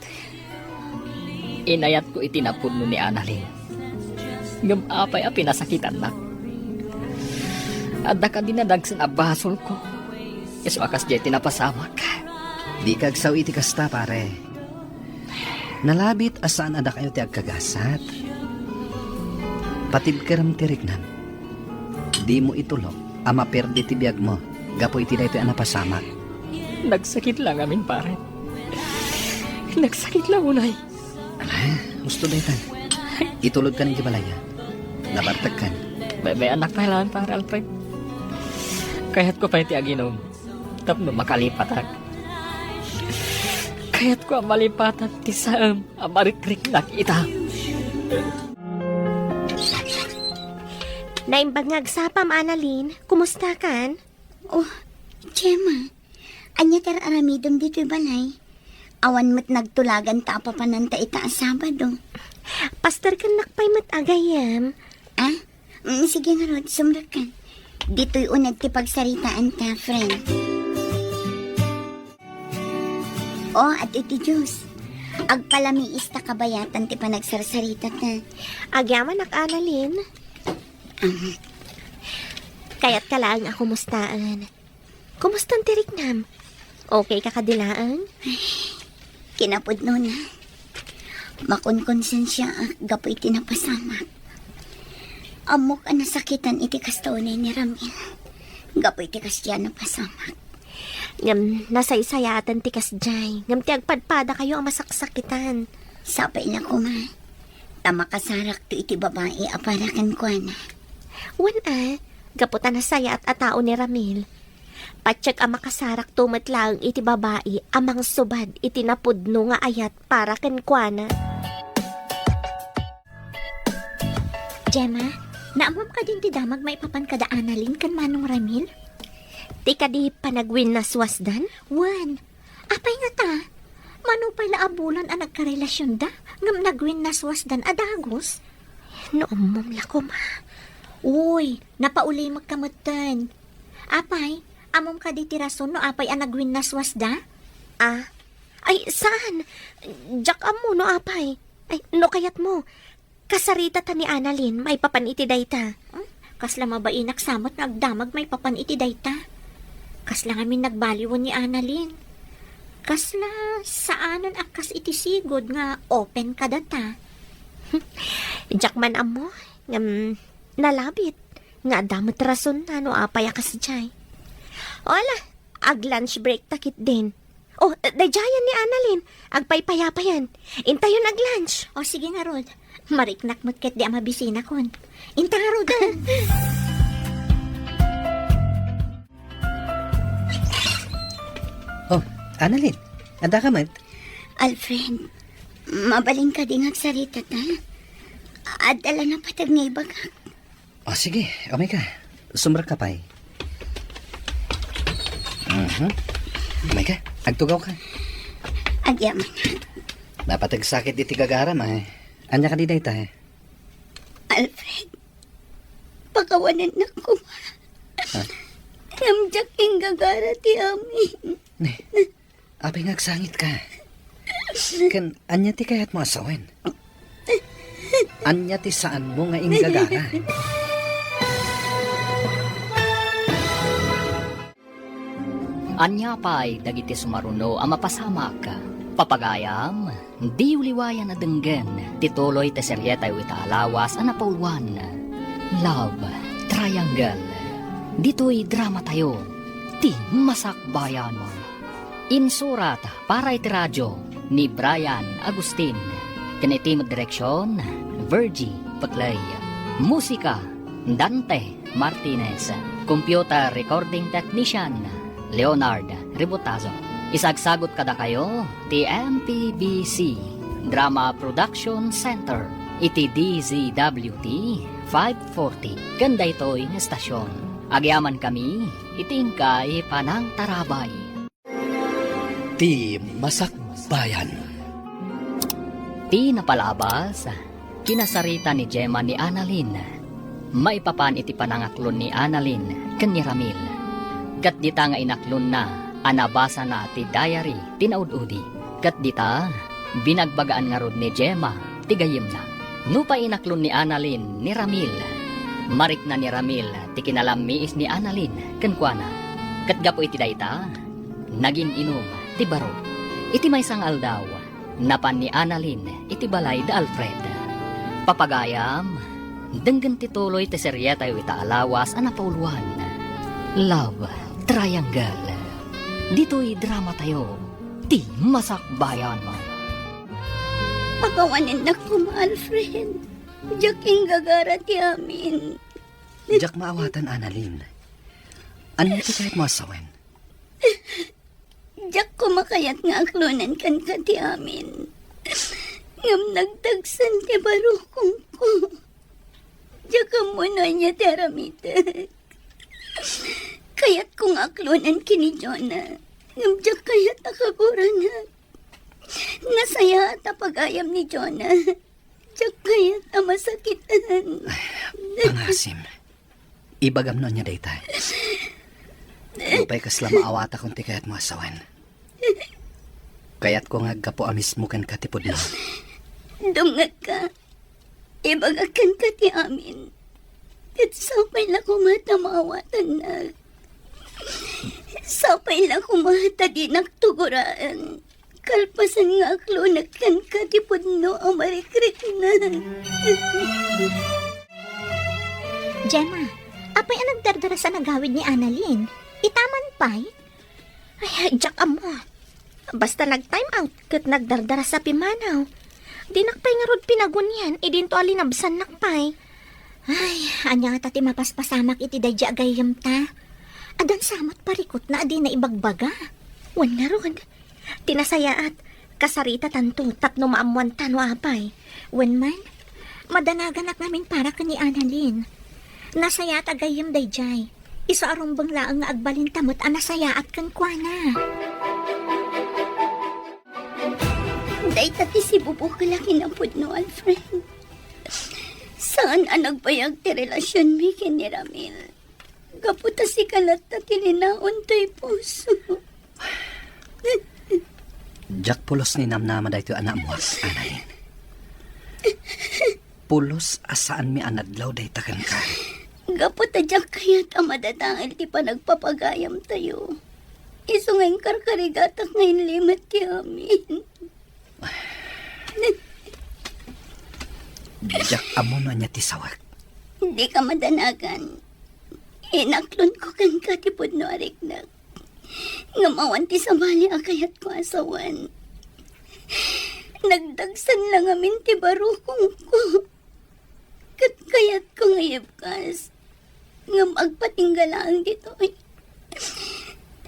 Inayatko iti napudno ni Annalyn. Ngem apay a pinasakitannak? Adda kadi nadagsen a basolko? Isu a kasdiay ti napasamak. Dika agsao iti kasta, pare. Nalabit a saan a dakayo ti agkagasat. Patibkerem ti riknam. Dimo itulok a maperdi ti biagmo gapu iti daytoy a napasamak. Nagsakit la ngamin, pare. Nagsakit la unay. Ala, husto daytan. Itulodkan iti balay. Nabartekkan. Bebe, anak, pahilaan, pare Alfred. Kayatko pay ti aginom tapno makalipatak. Kayatko a malipatan ti saem a marikriknak ita. Naimbag nga agsapam, Annalyn. Kumustakan? Oh, Gemma, ania ti ar-aramidem ditoy balay? Awan met nagtulagan ta apapananta ita a Sabado. Pasterkennak pay met a gayyem. Ah? Mm, sige ngarud, sumrekka. Ditoy uneg ti pagsaritaanta, friend. Oh, adtoy ti juice. Agpalamiis ta kabayatan ti panagsarsarita ta. Agyamanak, Annalyn. Ahem. Kayatka laeng a kumustaen. Kumustan ti riknam? Okay ka kadi laeng? Kinapudnona. Makonkonsensiaak gapu iti napasamak. Ammok a nasakitan iti kasta unay ni Ramil. Gapu iti kasdiay a napasamak. Ngem nasaysayaatan ti kasdiay. Ngem ti agpadpadakayo a masaksakitan. Sapay la koma. Ta makasarakto iti babai a para kenkuana. Wen a, gapu ta nasayaat a tao ni Ramil. Patiek a makasarakto met laeng iti babai a mangsubad iti napudno nga ayat para kenkuana. Gemma, naammom kadin ti damag maipapan kada Annalyn ken Manong Ramil? Ti kadi panagwinnaswasdan? Wen, apay ngata? Mano pay la a bulan a nagkarelasionda, ngem nagwinnaswasdan a dagus? No ammom la koma. Uy, napaulimekka metten. Apay, ammom kadi ti rason no apay a nagwinnaswasda? Ah, ay, saan. Diak ammo no apay. Ay, no kayatmo, kasaritata ni Annalyn maipapan iti dayta. Hmm? Kasla mabainak sa met nga agdamag maipapan iti dayta. Kasla ngamin nagbaliwen ni Annalyn. Kasla saanen a kas iti sigud nga open kadata. Diak man ammo, ngem nalabit nga adda met rasonna no apay a kasdiay. O ala, ag-lunch break ta ketdin. O, daydiayen ni Annalyn. Agpaypayapayen. Intayon ag-lunch. O, sige ngarud. Mariknak met ketdi a mabisinakon. Inta ngaruden. O, Annalyn, addaka met? Alfred, mabalin kadi nga agsaritata? Adda la napateg nga ibagak. O, sige, umayka. Sumrekka pay. Mhm. Umayka, agtugawka. Agyaman. Napateg sakit iti gagaram, ay. Ania kadi dayta, eh? Alfred, pakawanennak koma. Ha? Ngem diak inggagara ti amin. Ne, apay nga agsangitka? Ken ania ti kayatmo a sawen? Ania ti saanmo nga inggagara? Ania pay dagiti sumaruno a mapasamak? Papagayam, diyo liwayan a denggen ti tuloy ti serietayo ita a lawas a napauluan, Love Triangle. Ditoy dramatayo, ti Masakbayan. Insurat para iti radio ni Brian Agustin, ken iti direksion, Virgie Peclay. Musika, Dante Martinez. Computer recording technician, Leonard Ributazo. Isagsagut kadakayo ti M P B C Drama Production Center iti D Z W T five forty ken daytoy nga estasion. Agyamankami iti inkay panangtarabay. Ti Masakbayan. Ti napalabas, kinasarita ni Gemma ni Annalyn. Maipapan iti panangaklon ni Annalyn ken ni Ramil. Ket dita nga inaklonna a nabasana ti diary ti naud-udi. Ket dita, binagbagaan ngarud ni Gemma ti gayyemna. Nupay inaklon ni Annalyn ni Ramil, marikna ni Ramil ti kinalammiis ni Annalyn kenkuana. Ket gapu iti dayta, nagin-inum ti baro. Iti maysa nga aldaw, napan ni Annalyn iti balay da Alfred. Papagayam, denggen ti tuloy ti serietayo ita a lawas a napauluan, Love Triangle. Ditoy dramatayo, ti Masakbayan. Pakawanennak koma, Alfred. Diak inggagara ti amin. Diak maawatan, Annalyn. Ania ti kayatmo a sawen? Diak koma kayat nga aklonen kenka ti amin. Ngem nagdagsen ti barukongko. Diak ammo no ania ti aramidek. Kayatko nga aklonen ken ni Jonah. Ngem diak kayat a kaguranak. Nasayaat a pagayam ni Jonah. Diak kayat a masakitan. Ay, pangasim. Ibagam no ania dayta. Nupay kasla maawatakon ti kayatmo a sawen, kayatko nga aggapu a mismo kenka ti pudno. Dumngegka. Ibagak kenka ti amin. Ket sapay la koma ta maawatannak. Sapay la koma ta dinak tugoraen. Kalpasan nga aklonek kenka ti pudno a marikriknak. Gemma, apay a nagdardarasa nagawid ni Annalyn? Itaman pay? Ay, diak ammo. Basta nag-time out ket nagdardarasa pimmanaw. Dinak pay ngarud pinagunian idinto a linabsannak pay. Ay, ania ngata ti mapaspasamak iti daydi a gayyemta? Addan sa met parikutna a dina ibagbaga. Wen ngarud, ti nasayaat, kasaritatanto tapno maammoanta no apay. Wen man, madanaganak ngamin para ken ni Annalyn. Nasayaat a gayyem daydiay. Isu a rumbeng laeng nga agbalinta met a nasayaat kenkuana. Dayta ti sibubukel a kinapudno, Alfred. Saan a nagbayag ti relasionmi ken ni Ramil. Gapu ta sika latta ti linaon toy puso. Diak pulos ni namnama daytoy a naammoak, Annalyn. Pulos a saanmi a nadlaw dayta kenka. Gapu ta diak kayat a madadael ti panagpapagayamtayo. Isu nga inkarkarigatak nga inlimed ti amin. Diak ammo no ania ti sawek. Dika madanagan. Inaklonko kenka ti pudno a riknak. Ngem awan ti sabali a kayatko a sawen. Nagdagsen la ngamin ti barukongko. Ket kayatko nga yebkas. Ngem agpatingga laeng ditoy.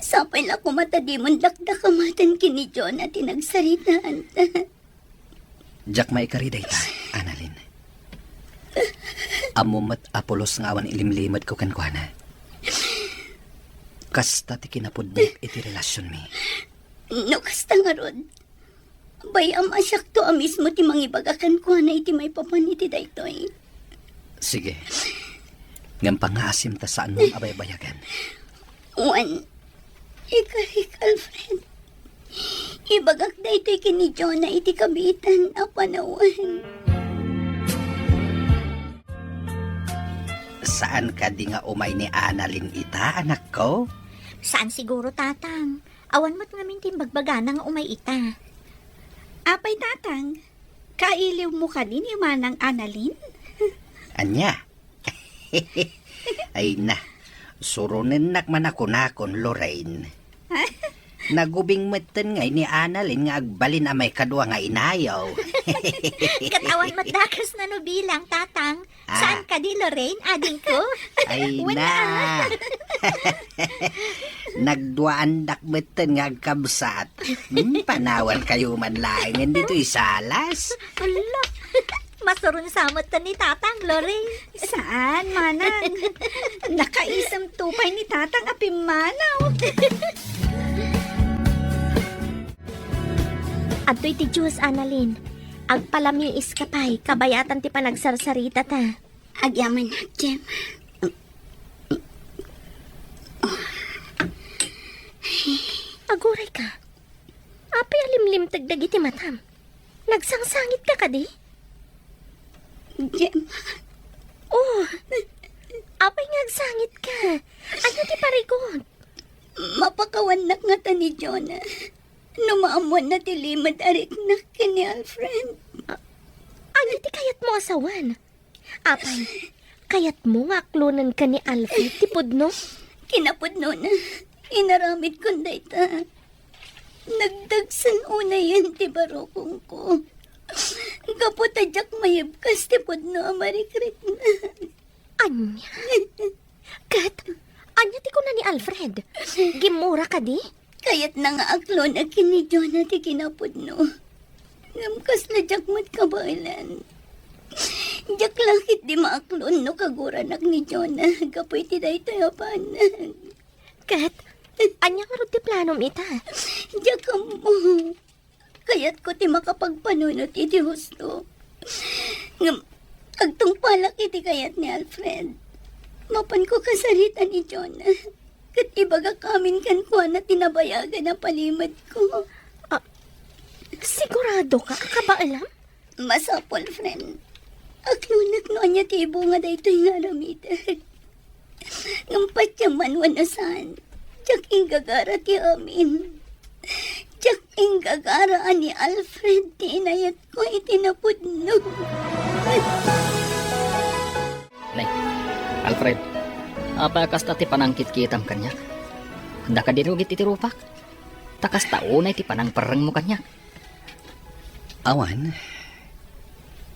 Sapay la koma ta dimon dakdakamaten ken ni Jonah ti nagsaritaanta. Diak maikari dayta, Annalyn. Ammom met a pulos nga awan ilimlimedko kenkuana. Kasta ti kinapudno iti relasionmi. No kasta ngarud, bay-am a siakto a mismo ti mangibaga kenkuana iti maipapan iti daytoy. Sige. Ngem pangngaasim ta saanmo a baybayagan. Wen, ikarik, Alfred. Ibagak daytoy ken ni Jonah iti kabiitan a panawen. Saan kadi nga umay ni Annalyn ita, anakko? Saan siguro, Tatang. Awan met ngamin ti imbagbagana nga umay ita. Apay, Tatang, kailiwmo kadi ni Manang Annalyn? Ania? Ay na, suronennak man a kunakon, Lorraine. Nagubing metten ngay ni Annalyn nga agbalin a maikadua nga inayo. Ket awan met dakes na no bilang, Tatang. Ah. Saan kadi, Lorraine, adingko? Ay na. Nagduaandak metten nga agkabsat. Hmm, panawan kayo man laengen ditoy salas. Ala, masuron sa met ni Tatang, Lorraine. Saan, Manang? Nakaisem to pay ni Tatang a pimmanaw. Adtoy ti juice, Annalyn. Agpalamiis ka pay, kabayatan ti panagsarsaritata. Agyamanak, Jem. Aguray ka. Apay a limlimteg dagiti matam? Nagsangsangit ka kadi? Jem. Oh, apay nga agsangit ka? Ania ti parigot? Mapakawannak ngata ni Jonah no maammoanna ti limed a riknak ken ni Alfred. A-, ania ti kayatmo a sawen? Apay, kayatmo nga aklonenka ni Alfred ti pudno? Kinapudnona, inaramidkon dayta. Nagdagsen unayen ti barukongko. Gapu ta diak mayebkas ti pudno a marikrikna. Ania? Ket, ania ti kuna ni Alfred? Gimmura kadi? Kayatna nga aklonek ken ni Jonah ti kinapudno. Ngem kasla diak met kabaelan. Diak la ketdi maaklon no kaguranak ni Jonah gapu iti daytoy a banag. Ket, ania ngarud ti planom ita? Diak ammo. Kayatko ti makapagpanunot iti husto. Ngem, agtungpalak iti kayat ni Alfred. Mapanko kasarita ni Jonah. Ket ibagak amin kenkuana ti nabayagan a palimedko. Ah, sigurado ka a kabaelam? Masapul, friend. Aklonek no ania ti ibunga daytoy nga aramidek. Ngem patiemman wenno saan, diak inggagara ti amin. Diak inggagara a ni Alfred ti inayatko iti napudno. Nay, Alfred, apay a kasta ti panangkitkitam kaniak? Adda kadi rugit iti rupak? Ta kasta unay ti panangperrengmo kaniak. Awan.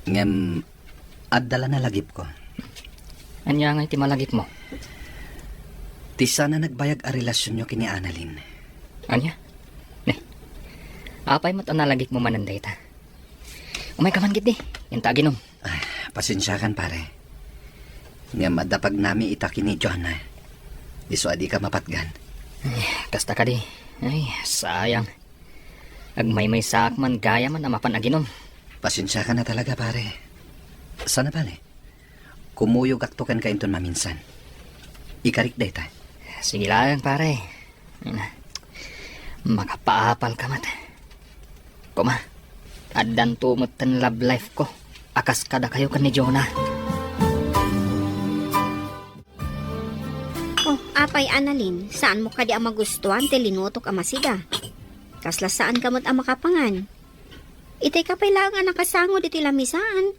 Ngem, adda la nalagipko. Ania ngay ti malagipmo? Ti saan a nagbayag a relasionyo ken ni Annalyn. Ania? Ne, apay met a nalagipmo manen dayta? Umayka man ketdi, inta aginom. Ah, pasensiakan, pare. Ngem adda pagnami ita ken ni Jonah. Isu a dika mapatgan. Ay, kasta kadi. Ay, sayang. Agmaymaysaak man gayam a mapan aginom. Pasensiaka na talaga, pare. Sana, pare. Kumuyogakto kenka inton maminsan. Ikarik dayta. Sige laeng, pare. Ay na. Makapaapalka met. Koma, addanto metten love life ko a kas kadakayo ken ni Jonah. Oh, apay, Annalyn, saanmo kadi a magustuan ti linutok a masida? Kasla saanka met a makapangan. Itayka pay laeng a nakasangod iti lamisaan.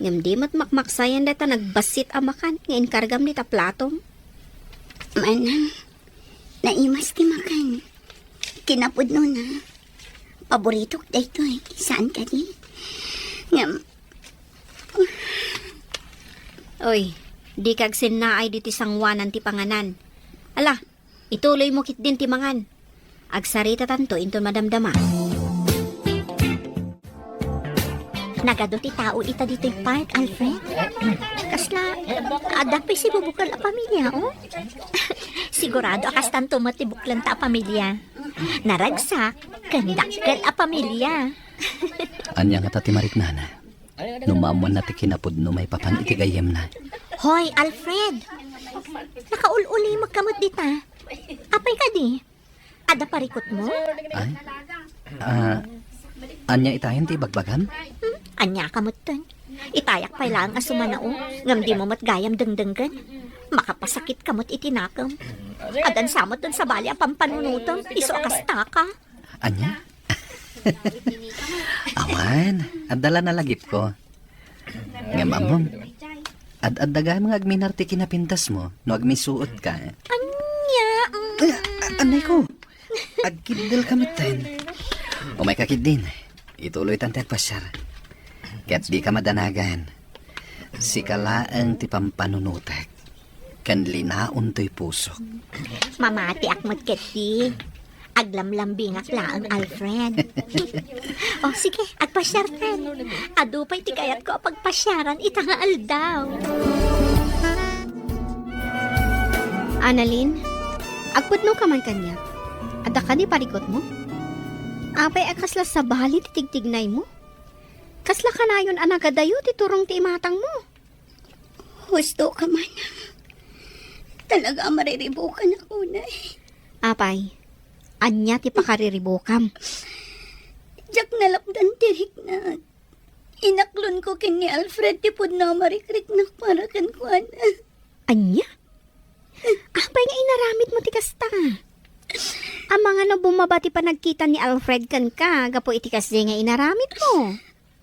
Ngem di met makmaksayan dayta nagbassit a makan nga inkargam dita platom. Manang, naimas ti makan. Kinapudnona. Paboritok daytoy. Saan kadi? Ngem, Oy, dika agsennaay ditoy sangoanan ti panganan. Ala, ituloymo ketdin ti mangan. Agsaritatanto inton madamdama. Nagadu ti tao ita ditoy park, Alfred. Kasla, adda pay sibubukel a pamilia, oh? Sigurado a kastanto met ti buklenta a pamilia. Naragsak, ken dakkel a pamilia. Ania ngata ti mariknana? No maammoanna ti kinapudno maipapan iti gayyemna. Hoy, Alfred! Nakaul-ulimekka met dita. Apay kadi? Adda parikutmo? Ay? Ah, ania itayen ti ibagbagam? Hmm? Ania ka metten? Itayak pay laeng a sumanao, ngem dimo met gayam dengdenggen. Makapasakitka met iti nakem. Addan sa met ti sabali a pampanunotem, isu a kastaka. Ania? Awan, adda la nalagipko. Ngem ammom, ad-adda gayam nga agminar ti kinapindasmo no agmisuotka. Ania? Mm. Ay, a-, anay ko. Agkiddelka metten. Umayka ketdin. Ituloytan ti agpasiar. Ket dika madanagan. Sika laeng ti pampanunotek. Ken linaon toy pusok. Mamatiak met ketdi. Aglamlambingak laeng, Alfred. O, sige, agpasiartan. Adu pay ti kayatko a pagpasiaran ita nga aldaw. Annalyn, agpudnoka man kaniak. Adda kadi parikutmo? Apay a kasla sabali ti tigtignaymo? Kasla kanayon a nagadayo ti turong ti imatangmo? Husto ka, manang. Talaga a mariribukan ako, nay. Apay, ania ti pakariribukam? Diak nalapdan ti riknak. Inaklon ko ken ni Alfred ti pudno a marikriknak para kenkuana. Ania? Apay nga inaramidmo ti kasta? Amangan no bumaba ti panagkita ni Alfred kenka gapu iti kasdi nga inaramidmo?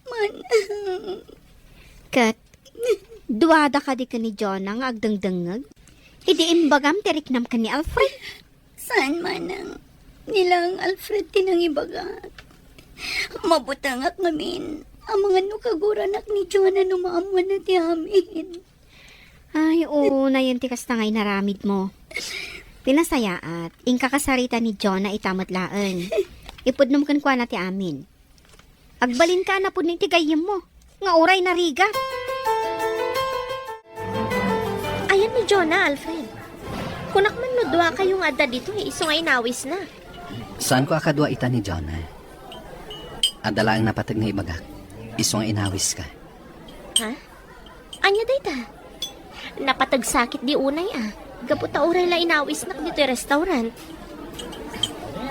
Manang. Ket, duada kadi ken ni Jonah nga agdengdengngeg? Idi imbagam ti riknam ken ni Alfred? Saan, manang. Ni laeng Alfred ti nangibagak. Mabutengak ngamin. Amangan no kaguranak ni Jonah no maammoanna ti amin. Ay, oo, nayen ti kasta nga inaramidmo. Pinasayaat, inka kasarita ni Jonah ita met laeng. Ipudnom kenkuana ti amin. Agbalinka a napudno iti gayyemmo, nga uray narigat. Ayan ni Jonah, Alfred. Kunak man no duakayo nga adda ditoy, isu nga inawisna. Saanko a kadua ita ni Jonah. Adda laeng napateg nga ibagak, isu nga inawiska. Ha? Ania dayta? Napateg sakit di unay a. Gapu ta uray la inawisnak ditoy restaurant.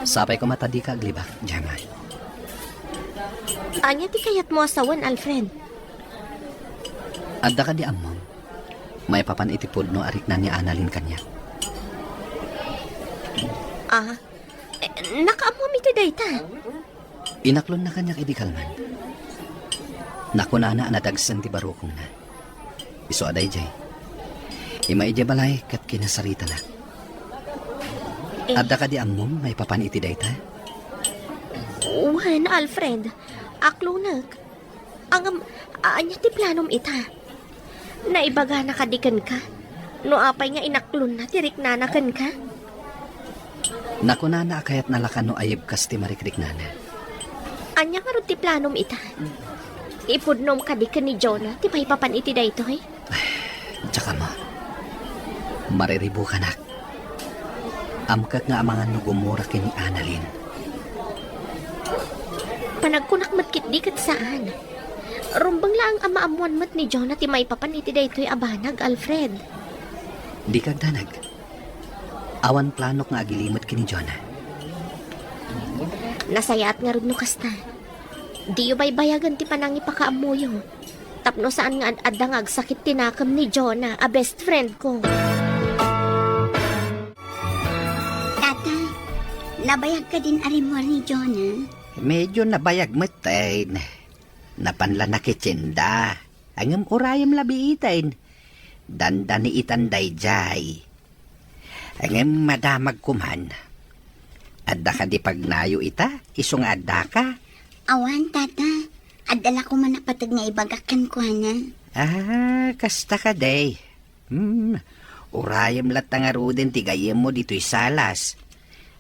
Sapay koma ta dika aglibak, Gemma. Ania ti kayatmo a sawen, Alfred? Adda kadi ammom, maipapan iti pudno a rikna ni Annalyn kaniak. Ah, eh, nakaammom iti dayta? Inaklonna kaniak idi kalman. Nakunana a nadagsen ti barukongna. Isu a daydiay. Immay idiay balay ket kinasaritanak. Eh. Adda kadi ammom maipapan iti dayta? Wen, Alfred. Aklonek. Ngem, ania ti planom ita? Naibagana kadi kenka? No apay nga inaklonna ti riknana kenka? Nakunana a kayatna la kano a yebkas ti marikriknana. Ania ngarud ti planom ita? Ipudnom kadi ken ni Jonah ti maipapan iti daytoy? Diak ammo. Mariribukanak. Amkak nga amangan no gumura ken ni Annalyn. Panagkunak met ketdi ket saan. Rumbeng laeng a maammoan met ni Jonah ti maipapan iti daytoy a banag, Alfred. Dika agdanag. Awan planok nga agilimed ken ni Jonah. Nasayaat ngarud no kasta. Diyo baybayagen ti panangipakaammoyo. Tapno saan nga ad-adda nga agsakit ti nakem ni Jonah a best friend ko. Tata, nabayag kadin a rimmuar ni Jonah? Medyo nabayag metten. Napan la nakitsinda. Ngem urayem la biiten. Dandani itan daydiay. Ngem madamag koman. Adda kadi pagnayo ita, isu nga addaka? Awan, Tata. Adda la koman napateg nga ibagak kenkuana. Ah, kasta kadi. Hmm, urayem latta ngaruden ti gayyemmo ditoy salas.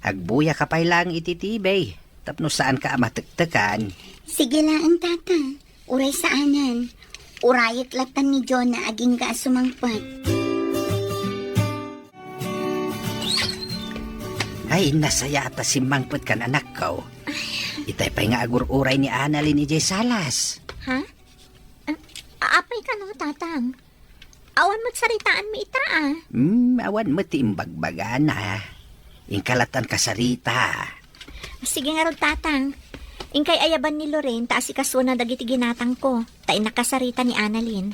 Agbuyaka pay laeng iti T V, tapno saanka a matektekan. Sige laeng, Tata. Uray saanen. Urayek latta ni Jonah agingga a sumangpet. Ay, nasayaat a simmangpet kan anakko. Itay pay nga agur-uray ni Annalyn idiay salas. Ha? Ah, apay kano, Tatang? Awan met saritaanmi ita, ah. Hmm, awan met ti imbagbagana. Inka lattan kasarita. Sige ngarud, Tatang. Inkay ayaban ni Loren ta asikasuona dagiti ginatangko, ta innakasarita ni Annalyn.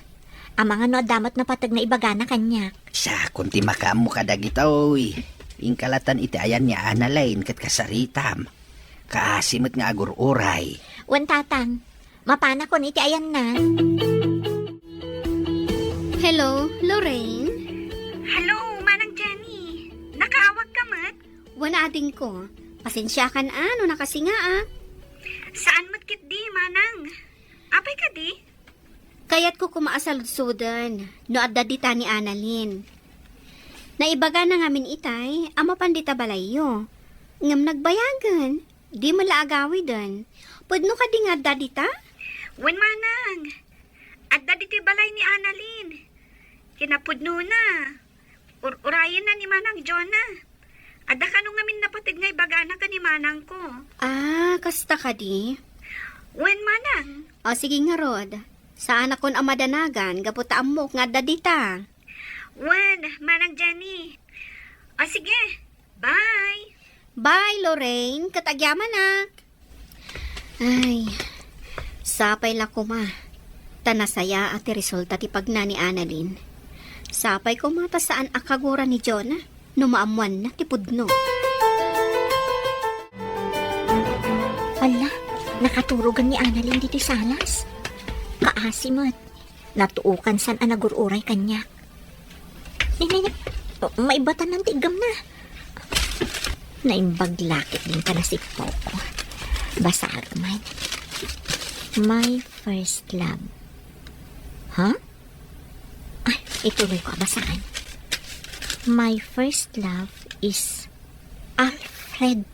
Amangan no adda met napateg nga ibagana kaniak. Siakon ti makaammo kadagitoy. Inka lattan iti ayan ni Annalyn ket kasaritam. Kaasi met nga agur-uray. Wen, Tatang. Mapanakon iti ayanna. Hello, Lorraine? Hello, Manang Jenny. Nakaawagka met? Wen, adingko. Pasensiakan a no nakasingaak. Saan met ketdi, Manang? Apay kadi? Kayatko koma a saludsuden no adda dita ni Annalyn. Naibagana ngamin itay a mapan dita balayyo. Ngem nagbayagen. Di met la agawiden. Pudno kadi nga adda dita? Wen, Manang. Adda ditoy balay ni Annalyn. Kinapudnona. Ur-urayenna ni Manang Jonah. Adda kano ngamin napateg nga ibagana ken ni Manangko. Ah, kasta kadi? Wen, Manang. O, sige ngarud. Saanakon a madanagan gapu ta ammok nga adda dita. Wen, Manang Jenny. O, sige. Bye! Bye, Lorraine. Ket agyamanak. Ay, sapay la koma. Ta nasayaat ti resulta ti pagna ni Annalyn. Sapay koma ta saan a kagura ni Jonah no maammoanna ti pudno. Hala, nakaturogan ni Annalyn ditoy salas. Kaasi met. Natuokan san a nagur-uray kaniak. Ni, ni, ni. Maibatan ti iggamna. Naimbag la ketdin panasipok. Basaek man. My first love. Ha? Ay, ituloy ko a basaan. My first love is Alfred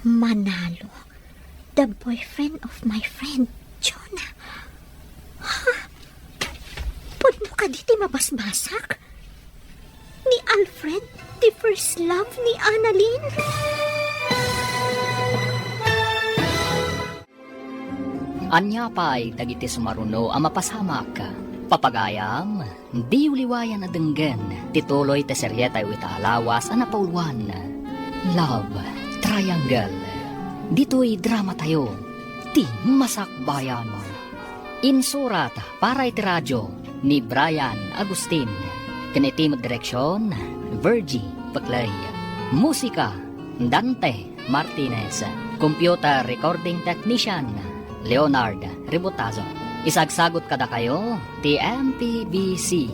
Manalo, the boyfriend of my friend Jonah. Ha? Pudno kadi ti mabasbasak? Ni Alfred, the first love ni Annalyn? Ania pay dagiti sumaruno a mapasamak? Papagayam, diyo liwayan a denggen ti tuloy ti serietayo ita a lawas a napauluan, Love Triangle. Ditoy dramatayo, ti Masakbayan. Insurat para iti radio ni Brian Agustin, ken iti direksion, Virgie Peclay. Musika, Dante Martinez. Computer recording technician, Leonard Rebotazo. Isagsagut kadakayo ti M P B C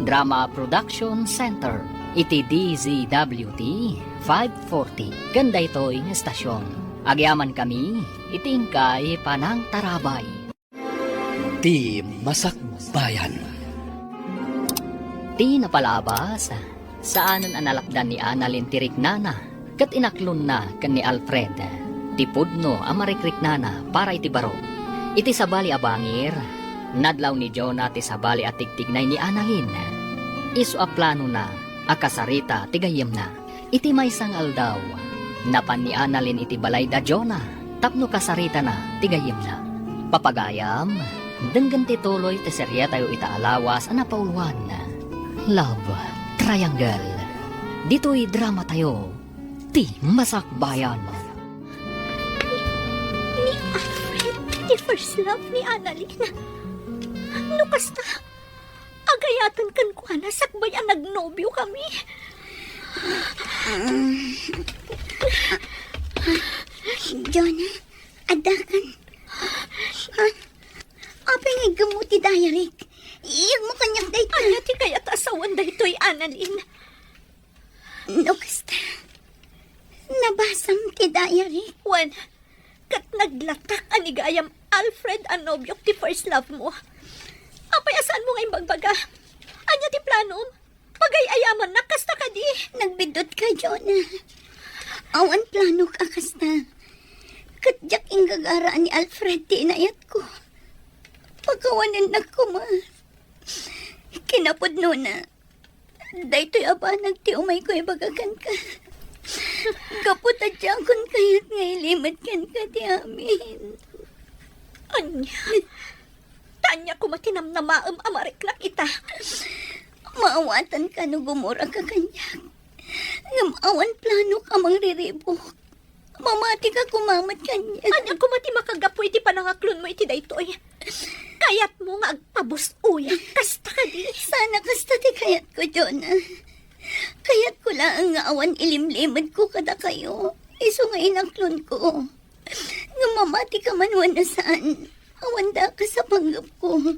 Drama Production Center iti D Z W T five forty ken daytoy nga estasion. Agyamankami iti inkay panangtarabay. Ti Masakbayan. Ti napalabas, saanen a nalakdan ni Annalyn ti riknana ket inaklonna ken ni Alfred ti pudno a marikriknana para iti baro. Iti sabali a bangir, nadlaw ni Jonah ti sabali a tigtignay ni Annalyn. Isu a planona a kasarita ti gayyemna. Iti maysa nga aldaw, napan ni Annalyn iti balay da Jonah tapno kasaritana ti gayyemna. Papagayam, denggen ti tuloy ti serietayo ita a lawas a napauluan, Love Triangle. Ditoy dramatayo, ti masakbayan. Ni Alfred, ti first love ni Annalyn. No kasta, agayaten kenkuana sakbay a nagnobiokami. Jonah, addakan. Ah, apay nga iggemmo ti diaryk? Iyegmo kaniak dayta. Ania ti kayat a sawen daytoy, Annalyn? No kasta, nabasam ti diaryk. Wen, ket naglatak a ni gayam Alfred a nobiok ti first love mo. Apay a saanmo nga imbagbaga? Ania ti planom? Pagay-ayamannak kasta kadi? Nagbiddut ka, Jonah. Awan planok a kasta. Ket diak inggagara a ni Alfred ti inayatko. Pakawanennak koma. Kinapudnona, daytoy a banag ti umayko ibaga kenka. Gapu ta diakon kayat nga ilimed kenka ti amin. Ania? Ta ania koma ti namnamaem a mariknak ita? Maawatanka no gumuraka kaniak. Ngem awan planok a mangriribuk. Mamatika koma met kaniak. Ania koma ti makagapu iti panangaklonmo iti daytoy? Kayatmo nga agpabusuyak kasta kadi? Saan a kasta ti kayatko, Jonah. Kayatko laeng nga awan ilimlimedko kadakayo, isu nga inaklonko. Ngem mamatika man wenno saan, awan dakes a panggepko.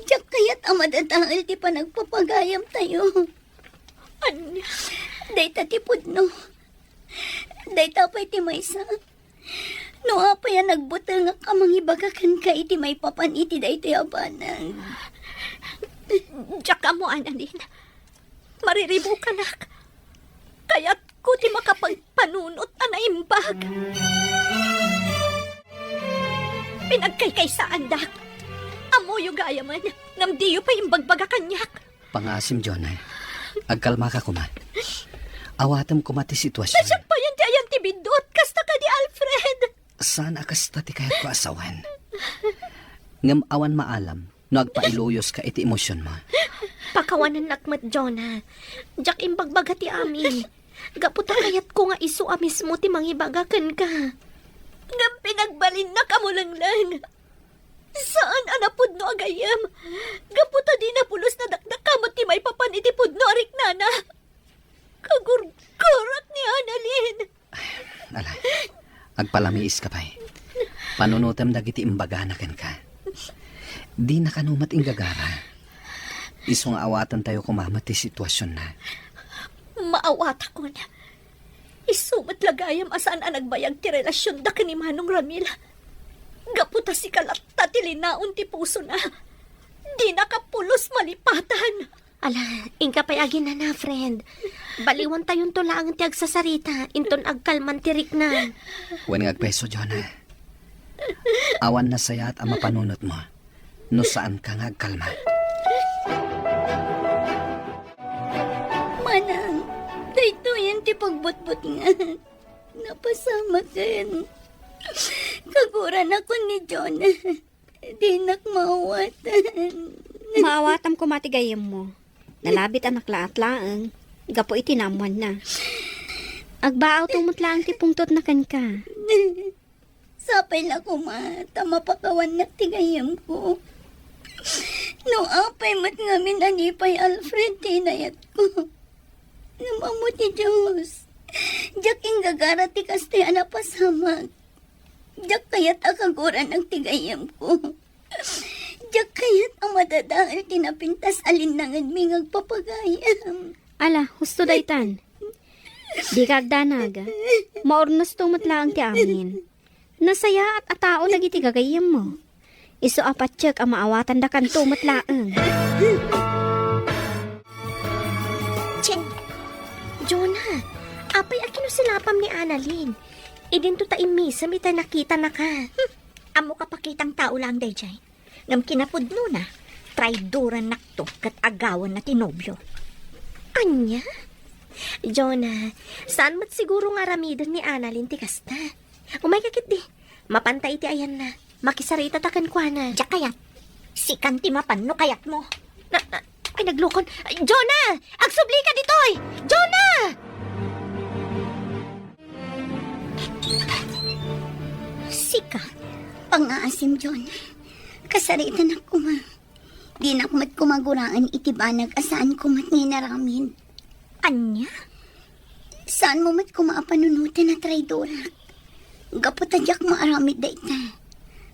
Diak kayat a madadael ti panagpapagayamtayo. Ania? Dayta ti pudno. Dayta pay ti maysa. No apay a nagbutengak a mangibaga kenka iti maipapan iti daytoy a banag. Diak ammo, Annalyn. Mariribukanak. Kayatko ti makapagpanunot a naimbag. Pinagkaykaysaandak. Ammoyo gayamen, ngem diyo pay imbagbaga kaniak. Pangaasim, Jonah. Agkalmaka koma. Awatem koma ti sitwasion. Siak payen ti ayan ti biddut, kasta kadi, Alfred. Saan a kasta ti kayatko a sawen. Ngem awan maalam no agpailuyoska iti emosionmo. Pakawanennak met, Jonah. Diak imbagbaga ti amin. Gapu ta kayatko nga isu a mismo ti mangibaga kenka. Ngem pinagbalinnak a mulengleng. Saan a napudno a gayyem. Gapu ta dina pulos nadakdakama ti maipapan iti pudno a riknana. Kagurgurak ni Annalyn. Ala, agpalamiiska pay. Panunotem dagiti imbagana kenka. Dina kano met inggagara. Isu nga awatentayo koma met ti situasionna. Maawatakon. Isu met la gayam a saan a nagbayag ti relasionda ken ni Manong Ramil. Gapu ta sika latta ti linaon ti pusona. Dinaka pulos malipatan. Ala, inka pay aginana, friend. Baliwantayonto laeng ti agsasarita, inton agkalman ti rikna. Wen nga agpayso, Jonah. Awan nasayaat a mapanunotmo no saanka nga agkalma. Manang, daytoyen ti pagbutbutngan. Napasamaken. Kaguranakon ni Jonah. Dinak maawatan. Maawatam koma ti gayyemmo. Nalabitanak laat laeng gapu iti naammoanna. Agbaawto met laeng ti pungtotna kenka. Sapay la koma ta mapakawannak ti gayyemko. No apay met ngamin a ni pay Alfred ti inayatko. Ngem ammo ti Dios, diak inggagara ti kastoy a napasamak. Diak kayat a kaguranak ti gayyemko. Diak kayat a madadael ti napintas a linnangenmi nga agpapagayam. Ala, husto daytan. Dika agdanag. Maurnosto met laeng ti amin. Nasayaat a tao dagiti gagayyemmo. Isu a patiek a maawatandakanto met laeng. Chen! Jonah, apay a kinusilapam ni Annalyn? Idinto ta immisem itay nakitanaka. Hmm, ammo kapakitang tao laeng daydiay. Ngem kinapudnona, traidorannakto ket agawanna ti nobio. Ania? Jonah, saan met siguro nga aramiden ni Annalyn ti kasta? Umayka ketdi. Mapanta iti ayanna. Makisarita ta kenkuana. Diak kayat. Sikan ti mapan no kayatmo. Na, na, ay, naglukon. Jonah! Agsublika ditoy! Jonah! Sika, pangngaasim, Jonah. Kasaritanak koma. Dinak met koma guraen iti banag a saanko met nga inaramid. Ania? Saanmo met koma a panunoten a traidorak. Gapu ta diak maaramid dayta.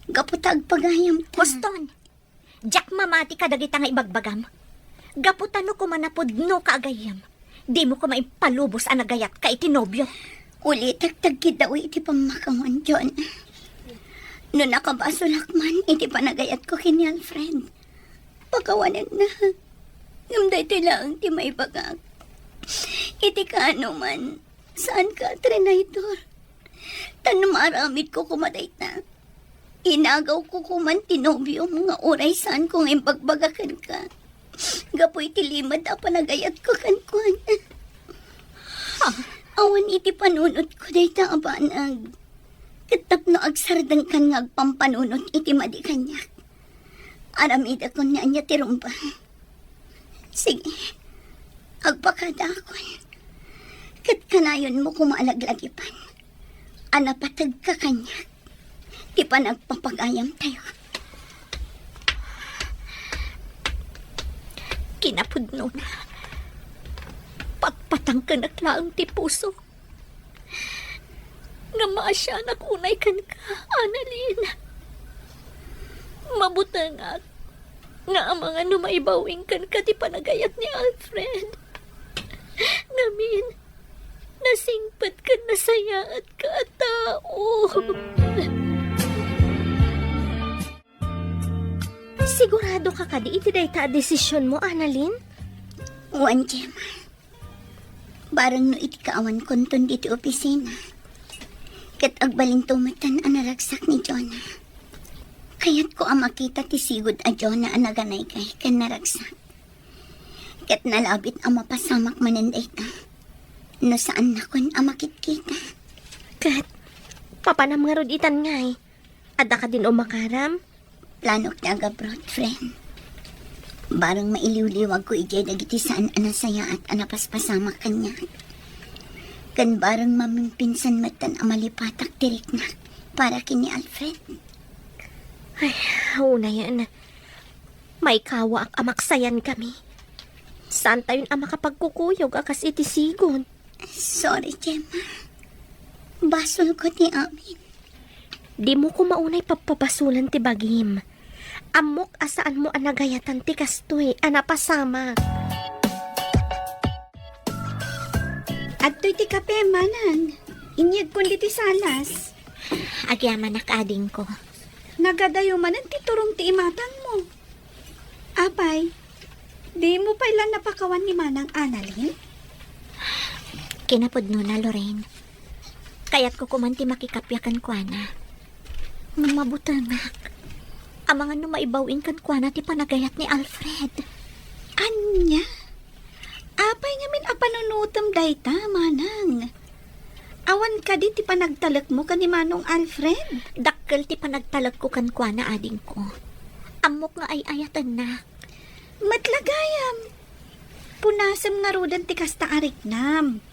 Gapu ta agpagayamta. Boston, diak mamati kadagita nga ibagbagam. Gapu ta no koma napudnoka a gayyem, dimo koma impalubos a nagayatka iti nobio. Ulitek ta agkiddaw iti pammakawan, Jonah. No nakabasolak man iti panagayatko ken ni Alfred, pakawanenna. Ngem daytoy laeng ti maibagak. Iti kaano man, saanka a trinaydor. Ta no maaramidko koma dayta, inagawko koman ti nobiom nga uray saanko nga imbagbaga kenka. Gapu iti limed a panagayatko kenkuana. Ha? Awan iti panunotko dayta a banag. Ket tapno agsardengkan nga agpampanunot iti madi kaniak, aramidakon nga ania ti rumbeng. Sige, agpakadaakon. Ket kanayonmo koma a laglagipan a napategka kaniak ti panagpapagayamtayo. Kinapudnona, patpatangkenak laeng ti puso. Nga maasianak unay kenka, Annalyn. Mabutengak nga amangan no maibaw-ing kenka ti panagayat ni Alfred. Ngamin, nasingpet ken nasayaatka a tao. Siguradoka kadi iti dayta a desisionmo, Annalyn? Wen, Gemma. Bareng no iti kaawankonton ditoy opisina, ket agbalinto metten a naragsak ni Jonah. Kayatko a makita ti sigud a Jonah a naganaygay ken naragsak. Ket nalabit a mapasamak manen dayta no saannakon a makitkita. Ket papanam ngarud itan ngay? Adda kadin umakaram? Planok ti agabroad, friend. Bareng mailiwliwagko idiay dagiti saan a nasayaat a napaspasamak kaniak. Ken bareng mamimpinsan metten a malipatak ti riknak para ken ni Alfred. Ay, unayen. Maikawaak a maksayankami. Saantayon a makapagkukuyog a kas iti sigud. Sorry, Gemma. Basolko ti amin. Dimo koma unay pabpabasolen ti bagim. Ammok a saanmo a nagayatan ti kastoy a napasamak. Adtoy ti kape, manang. Inyegkon ditoy salas. Agyamanak, adingko. Nagadayo manen ti turong ti imatangmo. Apay, dimo pay la napakawan ni Manang Annalyn? Kinapudnona, Lorraine. Kayatko koman ti makikappia kenkuana. Ngem mabutengak. Amangan no maibaw-ing kenkuana ti panagayat ni Alfred. Ania? Apay ngamin a panunotem dayta, manang? Awan kadi ti panagtalekmo ken ni Manong Alfred? Dakkel ti panagtalekko kenkuana, adingko. Ammok nga ay-ayatennak. Met la gayam. Punasem ngaruden ti kasta a riknam.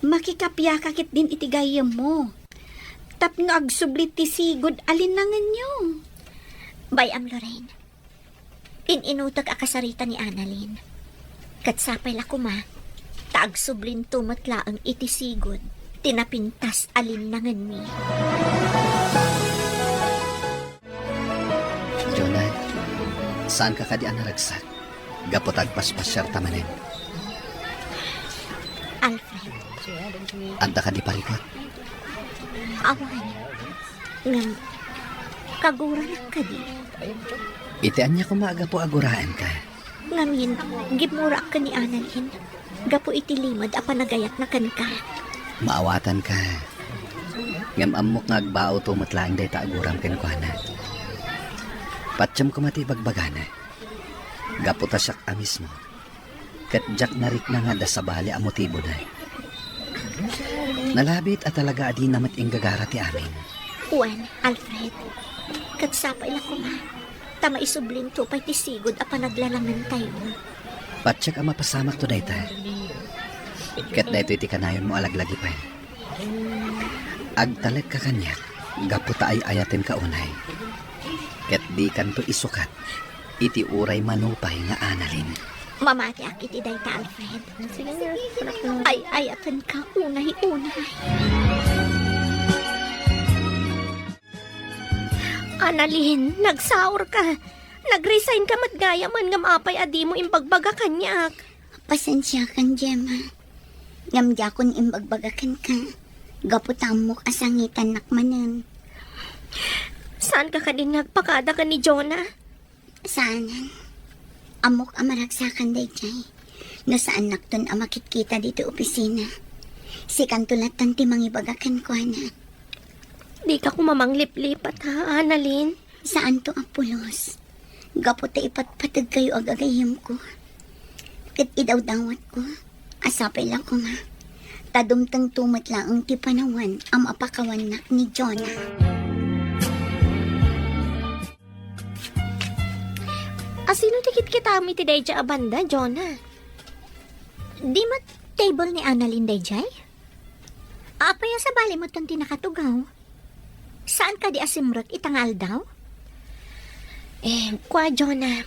Makikapiaka ketdin iti gayyemmo. Tapno agsubli ti sigud a linnangenyo. Bay-am, Lorraine. In-inutek a kasarita ni Annalyn. Ket sapay la koma, ta agsublinto met laeng iti sigud ti napintas a linnangenmi. Jonah, saanka kadi a naragsak gapu ta agpaspasiarta manen? Alfred. Adda kadi parikut? Awan. Ngem, kaguranak kadi? Iti ania koma a gapu a guraenka? Ngamin, gimmurak ken ni Annalyn gapu iti limed a panagayatna kenka. Maawatanka. Ngem ammok nga agbaawto met laeng dayta a guram kenkuana. Patiem koma ti ibagbagana. Gapu ta siak a mismo Ket diak narikna nga adda sabali a motiboda. Nalabit a talaga a dina met inggagara ti amin. Wen, Alfred, ket sapay la koma, ta maisublinto pay ti sigud a panaglalangentayo. Patiek a mapasamakto dayta. Ket daytoy ti kanayonmo a laglagipay. Agtalekka kaniak gapu ta ay-ayatenka unay. Ket dikanto isukat iti uray mano pay nga Annalyn. Mamatiak iti dayta, Alfred. Sige nga, anak ko. Ay-ayatenka unay-unay. Annalyn, nagsaorka. Nag-resign ka met gayamen ngem apay a dimo imbagbaga kaniak? Pasensiakan, Gemma. Ngem diakon imbagbaga kenka. Gapu ta ammok a sangitannak manen. Saanka kadin nga agpakada ken ni Jonah? Saanen. Ammok a maragsakan daydiay. No saannakton a makitkita ditoy opisina, sikanto lattan ti mangibaga kenkuana. Dika koma mangliplipat, ha, Annalyn? Saanto a pulos. Gapu ta ipatpategkayo a gagayyemko. Ket idawdawatko a sapay la koma ta dumtengto met laeng ti panawen a mapakawannak ni Jonah. A sino ti kitkitam iti daydiay a banda, Jonah? Di met table ni Annalyn daydiay? Apay a sabali met ti nakatugaw? Saan kadi a simrek ita nga aldaw? Eh, kua, Jonah,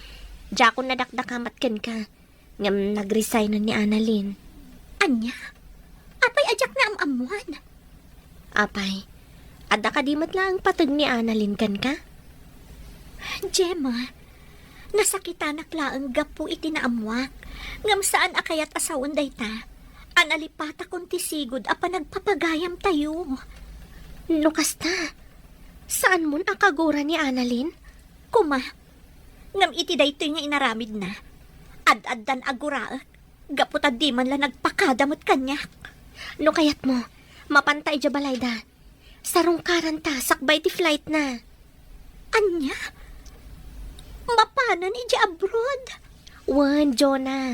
diakon nadakdakamat kenka. Ngem nagresignen ni Annalyn. Ania? Apay a diak naam-ammoan? Apay, adda kadi met laeng pateg ni Annalyn kenka? Gemma, nasakitanak laeng gapu iti naammoak, ngem saan a kayat a sawen dayta a nalipatakon ti sigud a panagpapagayamtayo. No kasta, saanmon a kagura ni Annalyn? Koma, ngem iti daytoy nga inaramidna, ad-addan a guraek, gapu ta di man la nagpakada met kaniak. No kayatmo, mapanta idiay balayda. Sarungkaranta sakbay ti flightna. Ania? Mapanen idiay abroad? Wen, Jonah.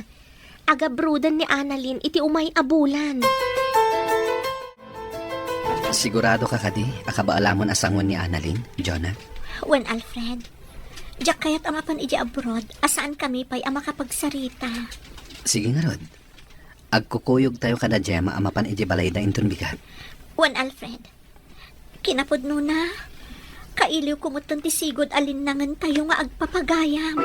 Agabroaden ni Annalyn iti umay a bulan. Siguradoka kadi a kabaalamon a sangoen ni Annalyn, Jonah? Wen, Alfred. Diak kayat a mapan idiay abroad a saankami pay a makapagsarita. Sige ngarud. Agkukuyogtayo kada Gemma a mapan idiay balayda inton bigat. Wen, Alfred. Kinapudnona, kailiwko metten ti sigud a linnangentayo nga agpapagayam.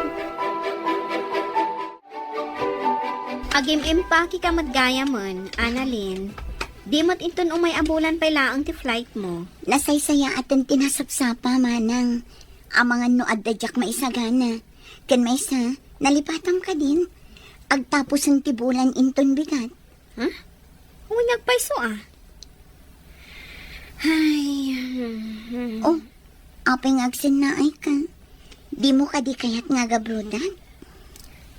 Agim-impakeka met gayamen, Annalyn. Di met inton umay a bulan pay laeng ti flightmo. Nasaysayaaten ti nasapsapa, manang. Amangan no adda diak maisagana. Ken maysa, nalipatam kadin. Agtapusen ti bulan inton bigat. Huh? Wen, agpayso a. Ay. Oh, apay nga agsennaayka? Dimo kadi kayat nga agabroadan?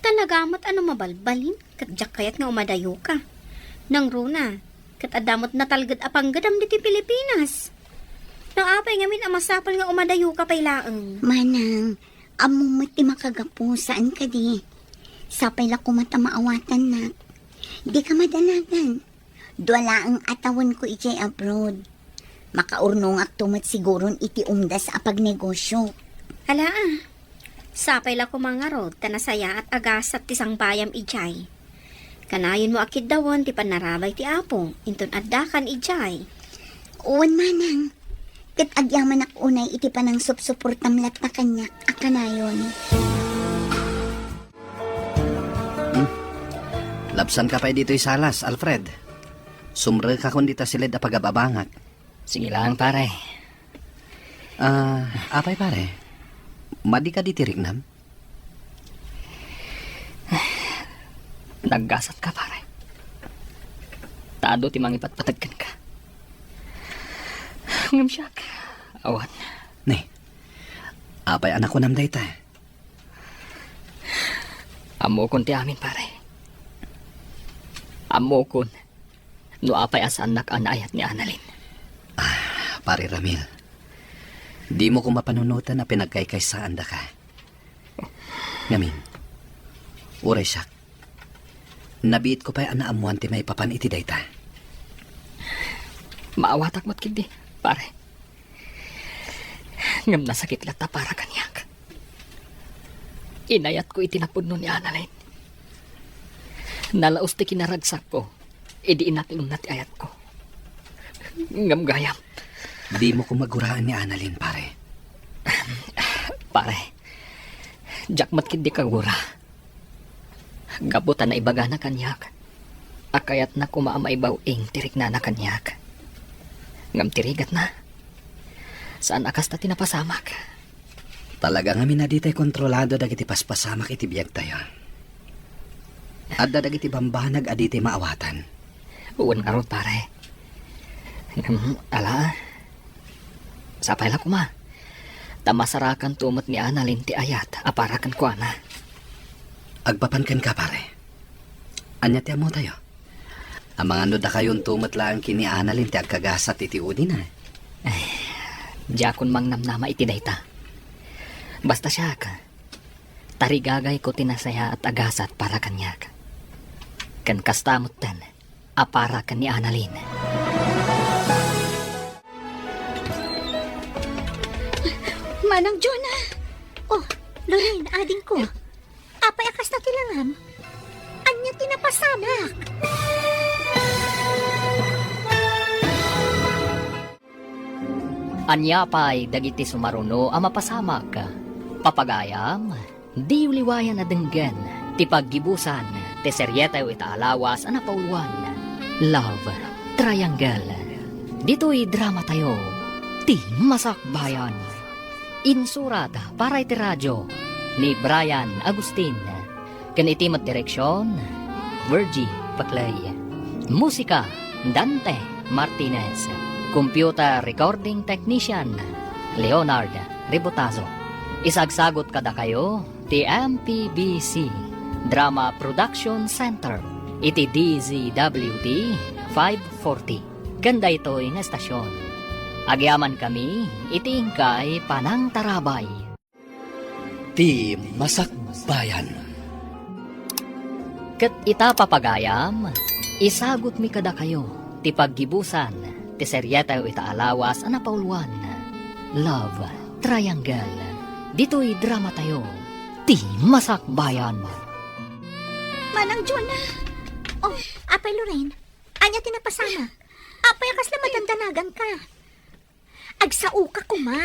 Talaga met a no mabalbalin, ket diak kayat nga umadayoka. Nangruna, ket adda met natalged a panggedam ditoy Pilipinas. No apay ngamin a masapul nga umadayoka pay laeng? Manang, ammom met ti makagapu, saan kadi? Sapay la koma ta maawatannak. Dika madanagan. Dua laeng a tawenko idiay abroad. Makaurnongakto met siguron iti umdas a pagnegosio. Ala a. Sapay la koma ngarud ta nasayaat a gasat ti sangbayam idiay. Kanayonmo a kiddawen ti pannarabay ti Apo inton addakan idiay. Wen, manang. Ket agyamanak unay iti panangsupsuportam latta kaniak a kanayon. Hmm. Labsanka pay ditoy salas, Alfred. Sumrekakon dita siled a pagababangak. Sige lang, pare. Ah, apay, pare? Madika diti riknam? Naggasatka, pare. Ta adu ti mangipatpateg kenka. Ngem siak, awan. Ne, apay a nakunam dayta? Ammokon ti amin, pare. Ammokon no apay a saannak a naayat ni Annalyn. Ah, Pare Ramil, dimo koma panunoten a pinagkaykaysaandaka. Ngamin, uray siak, Nabiitko pay a naammoan ti maipapan iti dayta. Maawatak met ketdi, pare. Ngem nasakit latta para kaniak. Inayatko iti napudno ni Annalyn. Nalaus ti kinaragsakko idi inaklonna ti ayatko. Ngem gayam. Dimo koma guraen ni Annalyn, pare. Pare, diak met ketdi kagura. Gapu ta naibagana kaniak a kayatna koma a maibaw-ing ti riknana kaniak. Ngem ti rigatna, saan a kasta ti napasamak. Talaga ngamin a ditay kontrolado dagiti paspasamak iti biagtayo. Adda dagiti bambanag a ditay maawatan. Wen ngarud, pare. Ngem, ala, sapay la koma. Ta masarakanto met ni Annalyn ti ayat a para kenkuana. Agpapan kenka, pare. Ania ti ammotayo? Amangan no dakayonto met laeng ken ni Annalyn ti agkagasat iti udina. Ay, diakon mangnamnama iti dayta. Basta siak, tarigagayko ti nasayaat a gasat para kaniak. Ken kasta metten a para ken ni Annalyn. Manang Jonah! Oh, Lorraine, adingko. Apay a kasta ti langam? Ania ti napasamak? Ania pay dagiti sumaruno a mapasamak? Papagayam, diyo liwayan a denggen ti paggibusan ti serietayo ita a lawas a napauluan, Love Triangle. Ditoy dramatayo, ti Masakbayan. Insurat para iti radio ni Brian Agustin. Ken iti met direksion, Virgie Paclay. Musika, Dante Martinez. Computer recording technician, Leonard Ributazo. Isagsagot kadakayo ti M P B C Drama Production Center iti D Z W T five forty. Ken daytoy nga estasion, agyamankami iti inkay panangtarabay. Ti Masakbayan. Ket ita, papagayam, isagutmi kadakayo ti paggibusan ti serietayo ita a lawas a napauluan, Love Triangle, ditoy dramatayo, Ti Masakbayan. Manang Jonah! Oh, Apay Lorraine, ania ti napasamak? Apay a kasla madandanaganka? Agsaoka koma.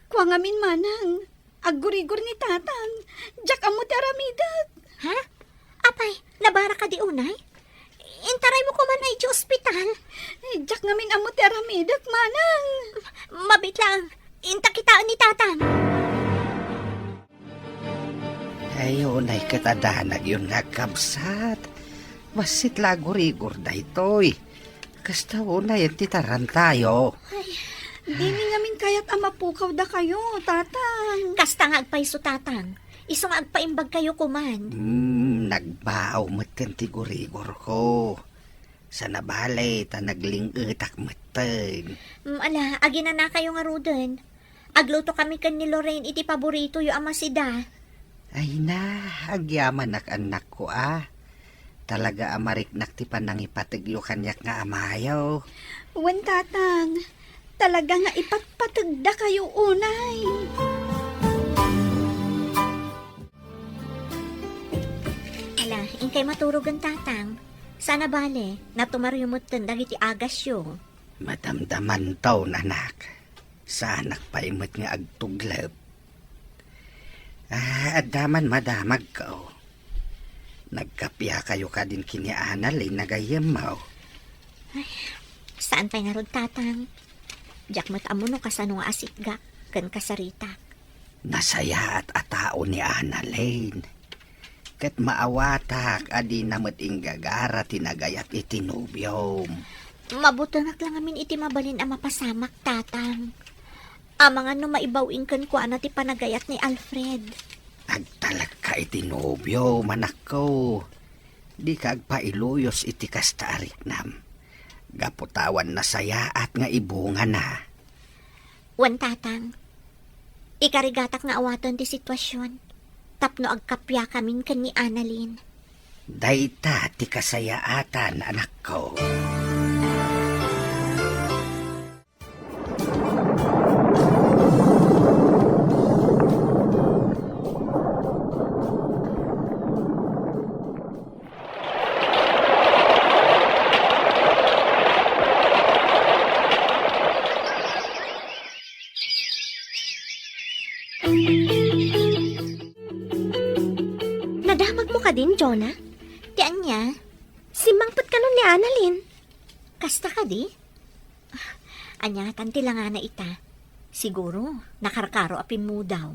Kua ngamin, manang. Aggurigor ni tatang. Diak ammo ti aramidek. Ha? Apay, nabarak kadi unay? Intaraymo koma idiay ospital. Eh, diak ngamin ammo ti aramidek, manang. Mabiit laeng. Inta kitaen ni tatang. Ay, unay ket a danagyon nga agkabsat. Bassit la aggurigor daytoy. Kasta unay ti tarantayo. Ay, dimi ngamin kayat a mapukaw dakayo, tatang. Kasta nga agpayso, tatang. Isu nga agpaimbagkayo koman. Hmm, nagbao metten ti gurigorko. Sana bale, ta nagling-etak metten. Mm, ala, aginanakayo ngaruden. Aglutokami ken ni Lorraine iti paboritoyo a masida. Ay na, agyamanak, annakko, a. Talaga a mariknak ti panangipategyo kaniak nga amayo. Wen, tatang, talaga nga ipatpategdakayo unay. Ala, inkay maturogen, tatang. Sana bale, natumaryo metten dagiti agasyo. Madamdamanto, anak. Saanak pay met nga agtuglep. Ah, adda man madamagko. Nagkapiakayo kadin ken ni Annalyn a gayyemmo? Ay, saan pay ngarud, tatang. Diak met ammo no kasano nga asitgak ken kasaritak. Nasayaat a tao ni Annalyn. Ket maawatak a dina met inggagara ti nagayat iti nobiom. Mabutenak la ngamin iti mabalin a mapasamak, tatang. Amangan no maibaw-ing kenkuana ti panagayat ni Alfred. Agtalekka iti nobiom, anakko. Dika agpailuyos iti kasta a riknam. Gapu ta awan nasayaat nga ibungana. Wen, tatang, ikarigatak nga awaten ti situasion tapno agkapiakamin ken ni Annalyn. Dayta ti kasayaatan, anakko. Nadamagmo kadin, Jonah? Ti ania? Simmangpet kanon ni Annalyn. Kasta kadi? Ania tan ti langana ita? Siguro, nakarkaro a pimmudaw.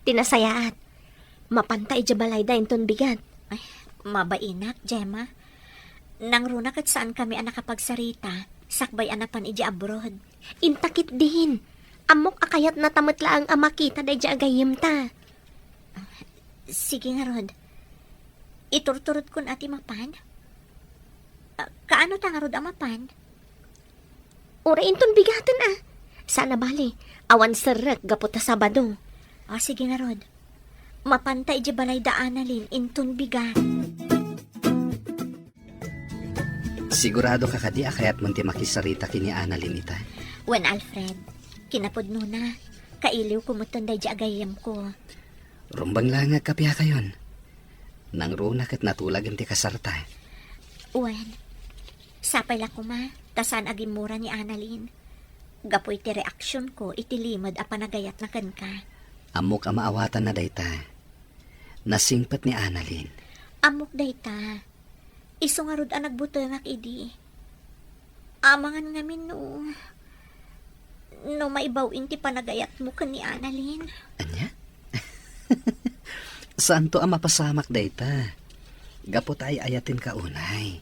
Ti nasayaat, mapanta idiay balayda inton bigat. Ay, mabainak, Gemma. Nangruna ket saankami a nakapagsarita, sakbay a napan idiay abroad. Inta ketdin. Ammok a kayatnata met laeng a makita daydiay a gayyemta. Sige ngarud. Iturturodkon a ti mapan? Ah, kaano ta ngarud a mapan? Uray inton bigaten a. Saan a bale, awan serrek gapu ta Sabado. Ah, sige ngarud. Mapanta idiay balayda Annalyn inton bigat. Siguradoka kadi a kayatmon ti makisarita ken ni Annalyn ita? Wen, Alfred, kinapudnona, kailiwko metten daydiay a gayyemko. Rumbeng laeng nga agkapiakayon. Nangruna ket natulagen ti kasarta. Wen, sapay la koma, ta saan a gimmura ni Annalyn. Gapu iti reaksionko iti limed a panagayatna kenka. Ammok a maawatanna dayta. Nasingpet ni Annalyn. Ammok dayta. Isu ngarud a nagbutengak idi. Amangan ngamin no, no maibaw-in ti panagayatmo ken ni Annalyn. Ania? Saanto a mapasamak dayta. Gapu ta ay-ayatenka unay.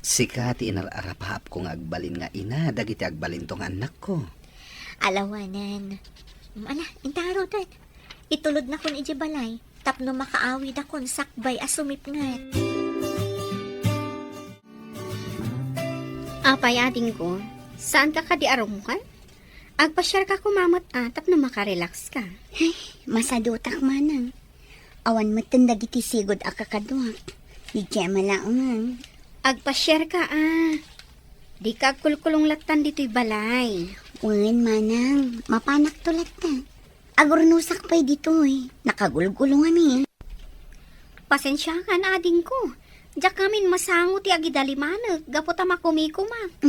Sika ti inar-arapaapko nga agbalin nga ina dagiti agbalinto nga annakko. Alawanen. Ala, inta ngaruden. Itulodnakon idiay balay tapno makaawidakon sakbay a sumipnget. Apay, adingko, saanka kadi a rummuar? Agpasiarka koma met a tapno makarelaxka. Ay, masadutak manang. Awan metten dagiti sigud a kakaduak. Ni Gemma laeng. Agpasiarka a. Dika agkulkulong lattan ditoy balay. Wen, manang, mapanakto latta. Agurnusak pay ditoy. Nakagulgulong amin. Pasensiakan, adingko. Diak ngamin masango ti agidalimanek gapu ta makumikumak.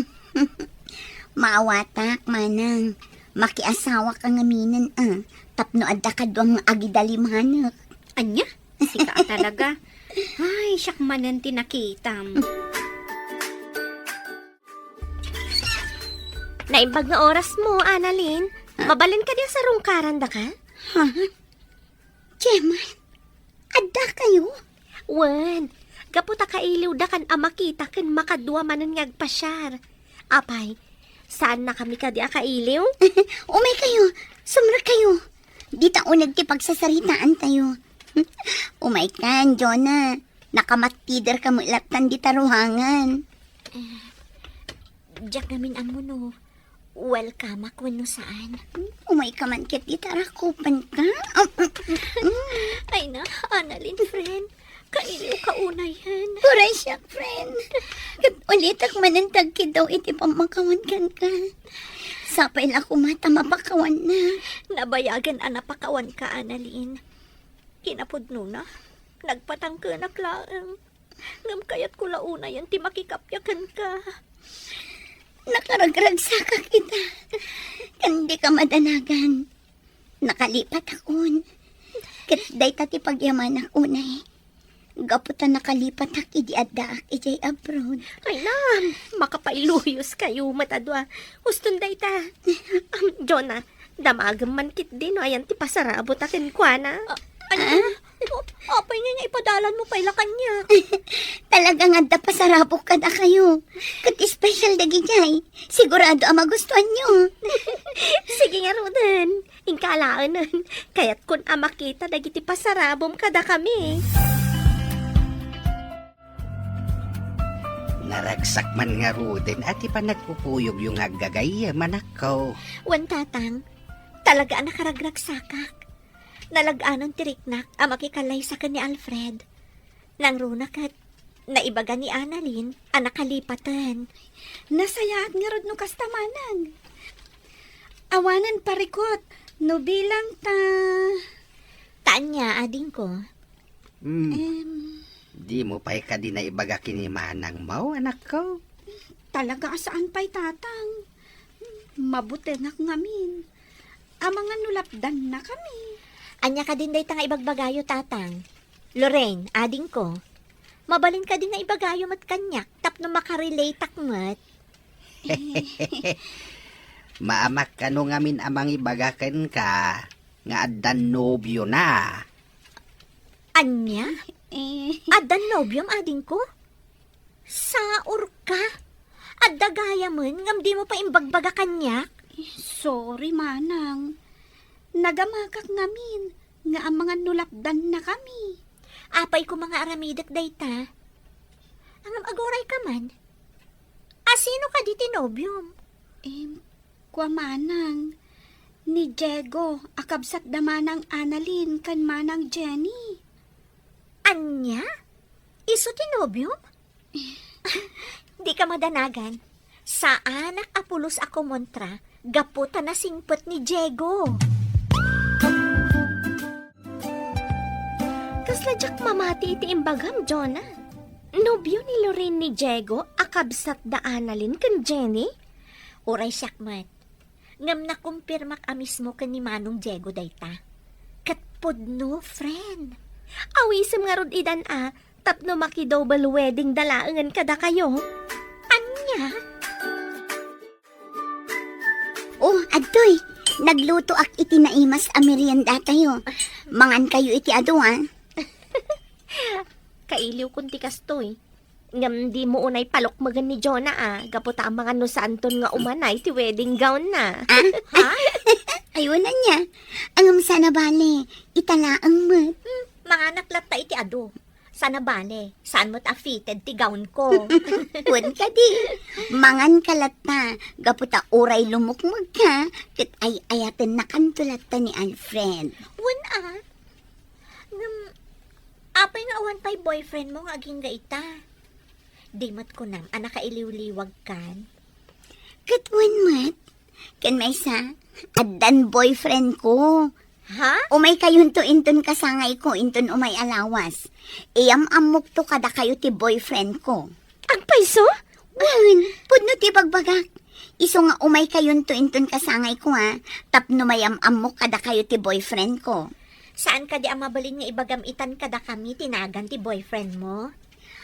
Maawatak, manang. Makiasawaka ngaminen a, tapno adda kaduam nga agidalimanek. Ania? Sika a talaga. Ay, siak manen ti nakitam. Naimbag nga orasmo, Annalyn. Ah? Mabalin kadi a sarungkarandaka? Ha? Gemma, addakayo? Wen, gapu ta kailiwdakan a makita ken makadua manen nga agpasiar. Apay, saannakami kadi a kailiw? Umaykayo, sumrekkayo. Dita uneg ti pagsasaritaantayo. Umaykan, Jonah. Nakamattiderka met lattan dita ruangan. Eh, diak ngamin ammo no welcome-ak wenno saan. Umayka man ket dita rakupenka. Ay na, Annalyn, friend. Kailiwka unayen. Uray siak, friend. Ket ulitek manen ti agkiddaw iti pammakawan kenka. Sapay la koma ta mapakawannak. Nabayagen a napakawanka, Annalyn. Kinapudnona, nagpatangkenak laeng. Ngem kayatko la unayen ti makikappia kenka. Nakaragragsakak ita. Ken dika madanagan. Nakalipatakon. Ket dayta ti pagyamanak unay. Gapu ta nakalipatak idi addaak idiay abroad. Ay na, makapailuyos kayo met a dua. Huston dayta. Am, Jonah, damagem man ketdi no ayan ti pasarabota kenkuana. Ah, ania? Ah? O, apay ngay nga ipadalanmo pay la kaniak? Talaga nga adda pasarabok kadakayo. Ket espesyal dagidiay. Sigurado a magustuanyo. Sige ngaruden. Inka alaenen. Kayatkon a makita dagiti pasarabom kadakami. Naragsak man ngaruden a ti panagkukuyogyo nga aggagayyem, anakko. Wen, Tatang, talaga a nakaragragsakak. Nalag-anan ti riknak a makikallaysa ken ni Alfred. Nangruna ket naibaga ni Annalyn a nakalipaten. Nasayaat ngarud no kasta, manang. Awanen parikut no bilang ta. Ta ania, adingko? Hmm. Em. Dimo pay kadi naibaga ken ni manangmo, anakko? Talaga a saan pay, tatang. Mabutenak ngamin. Amangan no lapdannakami. Ania kadin dayta nga ibagbagayo, tatang? Lorraine, adingko. Mabalin kadi nga ibagayo met kaniak tapno makarelateak met. Maamak kano ngamin a mangibaga kenka nga addan nobiona. Ania? Eh. Addan nobiom, adingko? Saorka? Adda gayamen ngem dimo pay imbagbaga kaniak? Sorry, manang. Nagamakak ngamin nga amangan no lapdannakami. Apay koma nga aramidek dayta? Ngem aguray ka man. A, sino kadi ti nobiom? Em, kua manang, ni Diego a kabsat da manang Annalyn ken manang Jenny. Ania? Isu ti nobiom? Dika madanagan. Saanak a pulos a kumontra gapu ta nasingpet ni Diego. Kasla diak mamati iti imbagam, Jonah. Nobio ni Lorraine ni Diego a kabsat da Annalyn ken Jenny? Uray siak met. Ngem nakumpirmak a mismo ken ni Manong Diego dayta. Ket pudno, friend. Awisem ngarud idan a, tapno maki-double wedding da laengen kadakayo. Ania? Oh, adtoy. Naglutoak iti naimas a meriendatayo. Mangankayo iti adu, a. Kailiwkon ti kastoy. Ngem dimo unay palukmegen ni Jonah a, gapu ta amangan no saanton nga umanay ti wedding gown na. Ah? Ha? Ay, wen ania. Ngem saan a bale, ita laeng met. Hmm, manganak latta iti adu. Saan a bale, saan met a fitted ti gown ko. Wen kadi, manganka latta, gapu ta uray lumukmegka, ket ay-ayatennakanto latta ni Alfred. Wen a. Ngem, apay nga awan pay boyfriend mo nga agingga ita? Di met kunam a nakailiwliwagkan? Ket wen met, ken maysa, addan boyfriend ko. Ha? Umaykayonto inton kasangayko inton umay a lawas. Iyam-ammokto kadakayo ti boyfriend ko. Agpayso? Wen, pudno ti ibagbagak. Isu nga umaykayonto inton kasangayko, a, tapno mayam-ammok kadakayo ti boyfriend ko. Saan kadi a mabalin nga ibagam itan kadakami ti nagan ti boyfriend mo?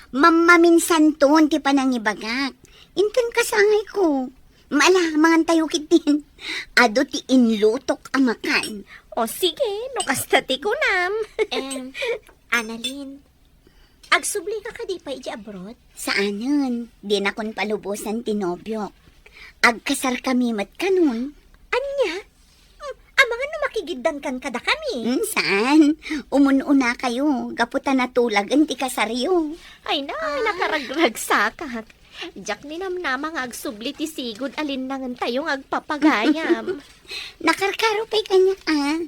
Mammaminsanton ti panangibagak. Inton kasangayko. Ala, mangantayo ketdin. Adu ti inlutok a makan. O sige, no kasta ti kunam. Em, Annalyn, agsubli ka kadi pay iti abroad? Saanen, dinakon palubosan ti nobiok. Agkasarkami met kanon. Ania? Hmm, amangan no makigiddankan kadakami? Hmm, saan? Umun-unakayo, gapu ta natulagen ti kasaryo. Ay na, ah, nakaragragsakak. Diak ninamnama nga agsubli ti sigud a linnangentayo nga agpapagayam. Nakarkaro pay kaniak, a.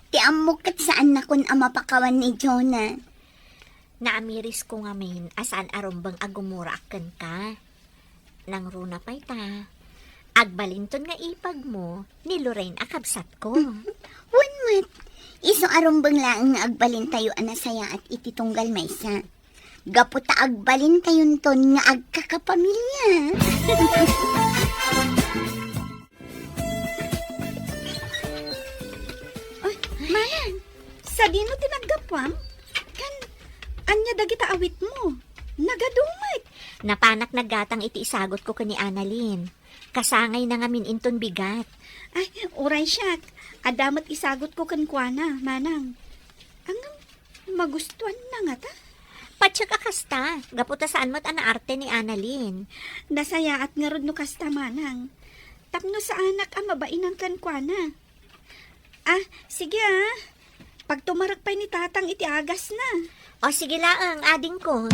Ti ammok ket saannakon a mapakawan ni Jonah. Naamirisko ngamin a saan a rumbeng a gumuraak kenka. Nangruna pay ta, agbalinton nga ipag mo ni Lorraine a kabsatko. Wen met, isu a rumbeng laeng nga agbalintayo a nasayaat iti tunggal maysa. Gapu ta agbalintayonton nga agkakapamilia. Ay, manang, sadino ti naggapuam? Ken, ania dagita awitmo? Nagadu met. Napanak naggatang iti isagutko ken ni Annalyn. Kasangayna ngamin inton bigat. Ay, uray siak. Adda met isagutko kenkuana, manang. Ngem, magustuanna ngata? Patiek a kasta, gapu ta saan met a naarte ni Annalyn. Nasayaat ngarud no kasta, manang. Tapno saanak a mabainan kenkuana. Ah, sige, ah. Pagtumarek pay ni tatang iti agasna. O, sige laeng, adingko.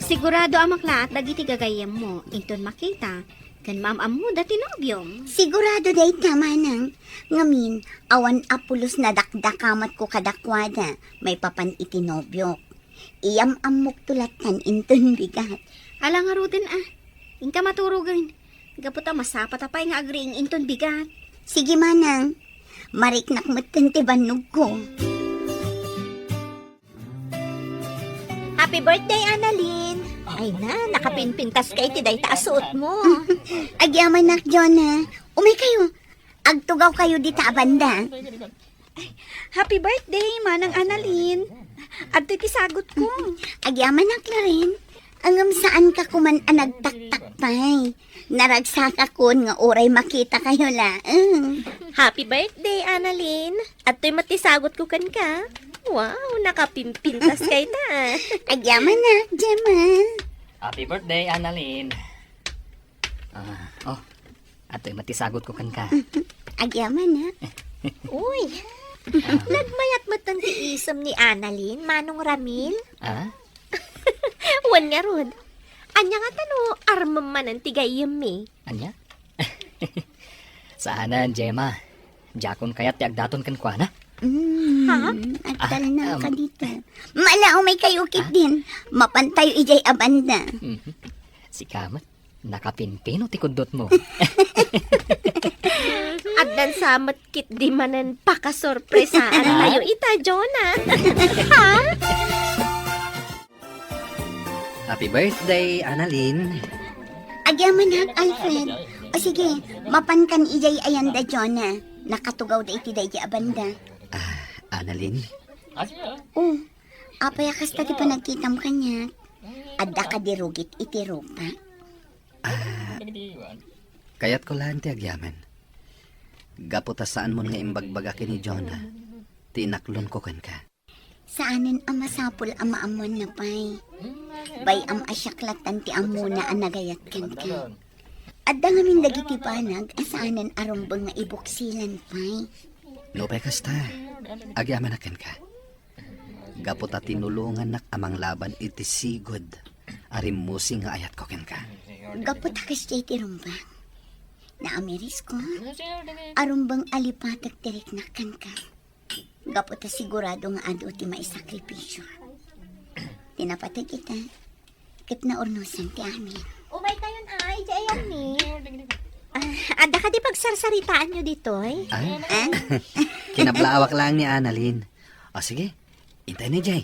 Sigurado a maklaat dagiti gagayyemmo inton makita Ken maam-ammoda ti nobiom. Sigurado dayta, manang. Ngamin, awan a pulos nadakdakamatko kadakuada maipapan iti nobiok. Iyam-ammokto lattan inton bigat. Ala ngaruden a. Inka maturogen. Gapu ta masapata pay nga agriing inton bigat. Sige, manang. Mariknak metten ti bannogko. Happy birthday, Annalyn! Ay na, nakapinpintas ka iti dayta a suotmo. Agyamanak, Jonah. Umay kayo. Agtugaw kayo dita a banda. Happy birthday, Manang Annalyn. Adtoy ti sagutko. Agyamanak, Loren. Ngem saanka koman a nagtaktak pay. Naragsakakon nga uray makita kayo laeng. Happy birthday, Annalyn. Adtoy met ti sagutko kenka. Wow, nakapimpintas kayta. Agyamanak, Gemma. Happy birthday, Annalyn. Ah, oh, adtoy met ti sagutko kenka. Agyamanak. Uy, nagmayat met ti isem ni Annalyn, Manong Ramil? Ah? Wen ngarud, ania ngata no armem manen ti gayyemmi? Ania? Saanen, Gemma. Diakon kayat ti agdaton kenkuana. Mm, Ha? Agtalnang Ah, um. ka dita. Mala, umay kayo, Ah? Kiddin. Mapantayo idiay a banda. Mhm. Sika met, nakapimpino ti kuddotmo. Addan sa met ketdi manen pakasorpresaan Ah? tayo ita, Jonah. Ha? Happy birthday, Annalyn. Agyamanak, Alfred. O sige, mapankan idiay ayanda, Jonah. Nakatugawda iti daydi a banda. Ah, Annalyn? O, apay a kasta ti panagkitam kaniak? Adda kadi rugit iti rupa? Ah, kayatko laeng ti agyaman. Gapu ta saanmon nga imbagbaga ken ni Jonah ti inaklonko kenka. Saanen a masapul a maammoanna pay. Bay-am a siak lattan ti ammona a nagayat kenka. Adda ngamin dagiti banag a saanen a rumbeng nga ibuksilan pay. Nupay kasta, agyamanak kenka. Gapu ta tinulongannak a manglaban iti sigud a rimmusing nga ayatko kenka. Gapu ta kasdiay ti rumbeng. Naamirisko a rumbeng a lipatek ti riknak kenka. Gapu ta sigurado nga adu ti maisakripisio. Ti napateg ita, ket naurnosan ti amin. Umay kayon ay, di ayanni. Ah, adda kadi pagsarsaritaanyo ditoy? Ah? Ah? Kinablaawak laeng ni Annalyn. O sige, intay ni Jay.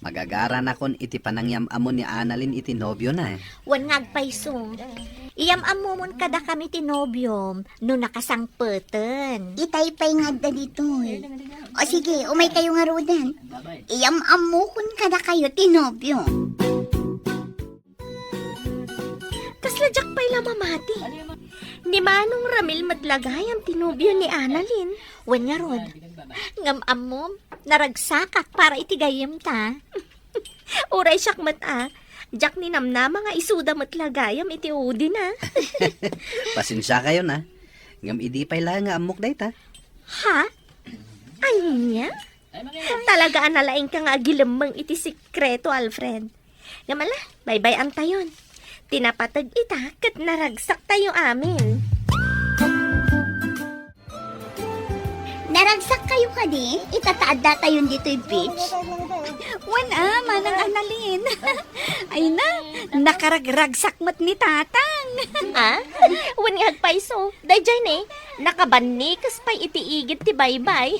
Magagaranakon iti panangyam-ammo ni Annalyn iti nobiona. Wen nga agpayso. Iyam-ammomon kadakami ti nobiom no nakasangpeten. Itay pay nga adda ditoy. O sige, umay kayo ngaruden. Iyam-ammokon kadakayo ti nobio. Kasla diak pay la mamati. Ni Manong Ramil met la gayam ti nobio ni Annalyn. Wen ngarud, ngem ammom, naragsakak para iti gayyemta. Uray siak met a, diak ninamnama nga isuda met la gayam iti udina. Pasensiakayon a. Ngem idi pay la nga ammok dayta. Ha? Ania? Talaga a nalaingka nga agilemmeng iti sekreto, Alfred. Ngem ala, baybay-antayon. Ti napateg ita ket naragsaktayo amin. Naragsak kayo kadi? Ita ta addatayon ditoy beach? Wen a, Manang Annalyn. Ay na, nakaragragsak met ni Tatang. Ah? Wen nga agpayso. Daydiay ne, nakabannikes pay iti igid ti baybay.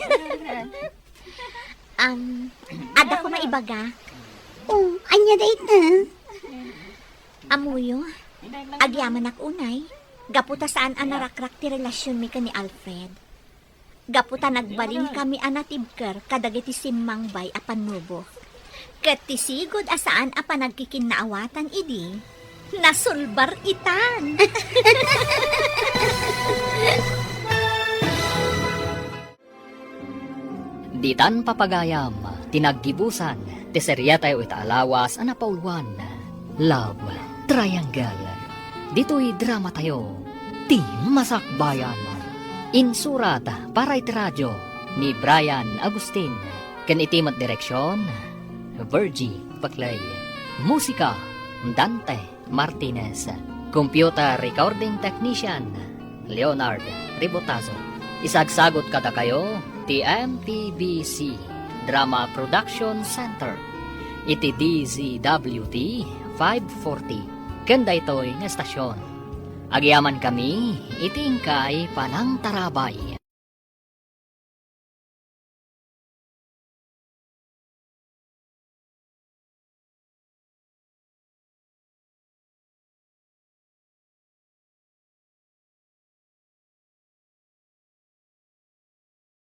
Am, adda koma ibaga. O, ania dayta? Ammoyo, agyamanak unay, gapu ta saan a narakrak ti relasionmi ken ni Alfred. Gapu ta nagbalinkami a natibker kadagiti simmangbay a pannubok. Ket ti sigud a saan a panagkikinnaawatan idi, nasulbar itan. Ditan papagayam ti naggibusan ti seriatayo ita a lawas a napauluan, Love Triangle. Ditoy dramatayo, Ti Masakbayan. Insurat para iti radio ni Brian Agustin, ken iti met direksion, Virgie Paclay. Musika, Dante Martinez. Computer Recording Technician, Leonard Ribotazo. Isagsagot kadakayo ti M P B C Drama Production Center iti D Z W T five forty ken daytoy nga estasion. Agyamankami iti inkay panangtarabay.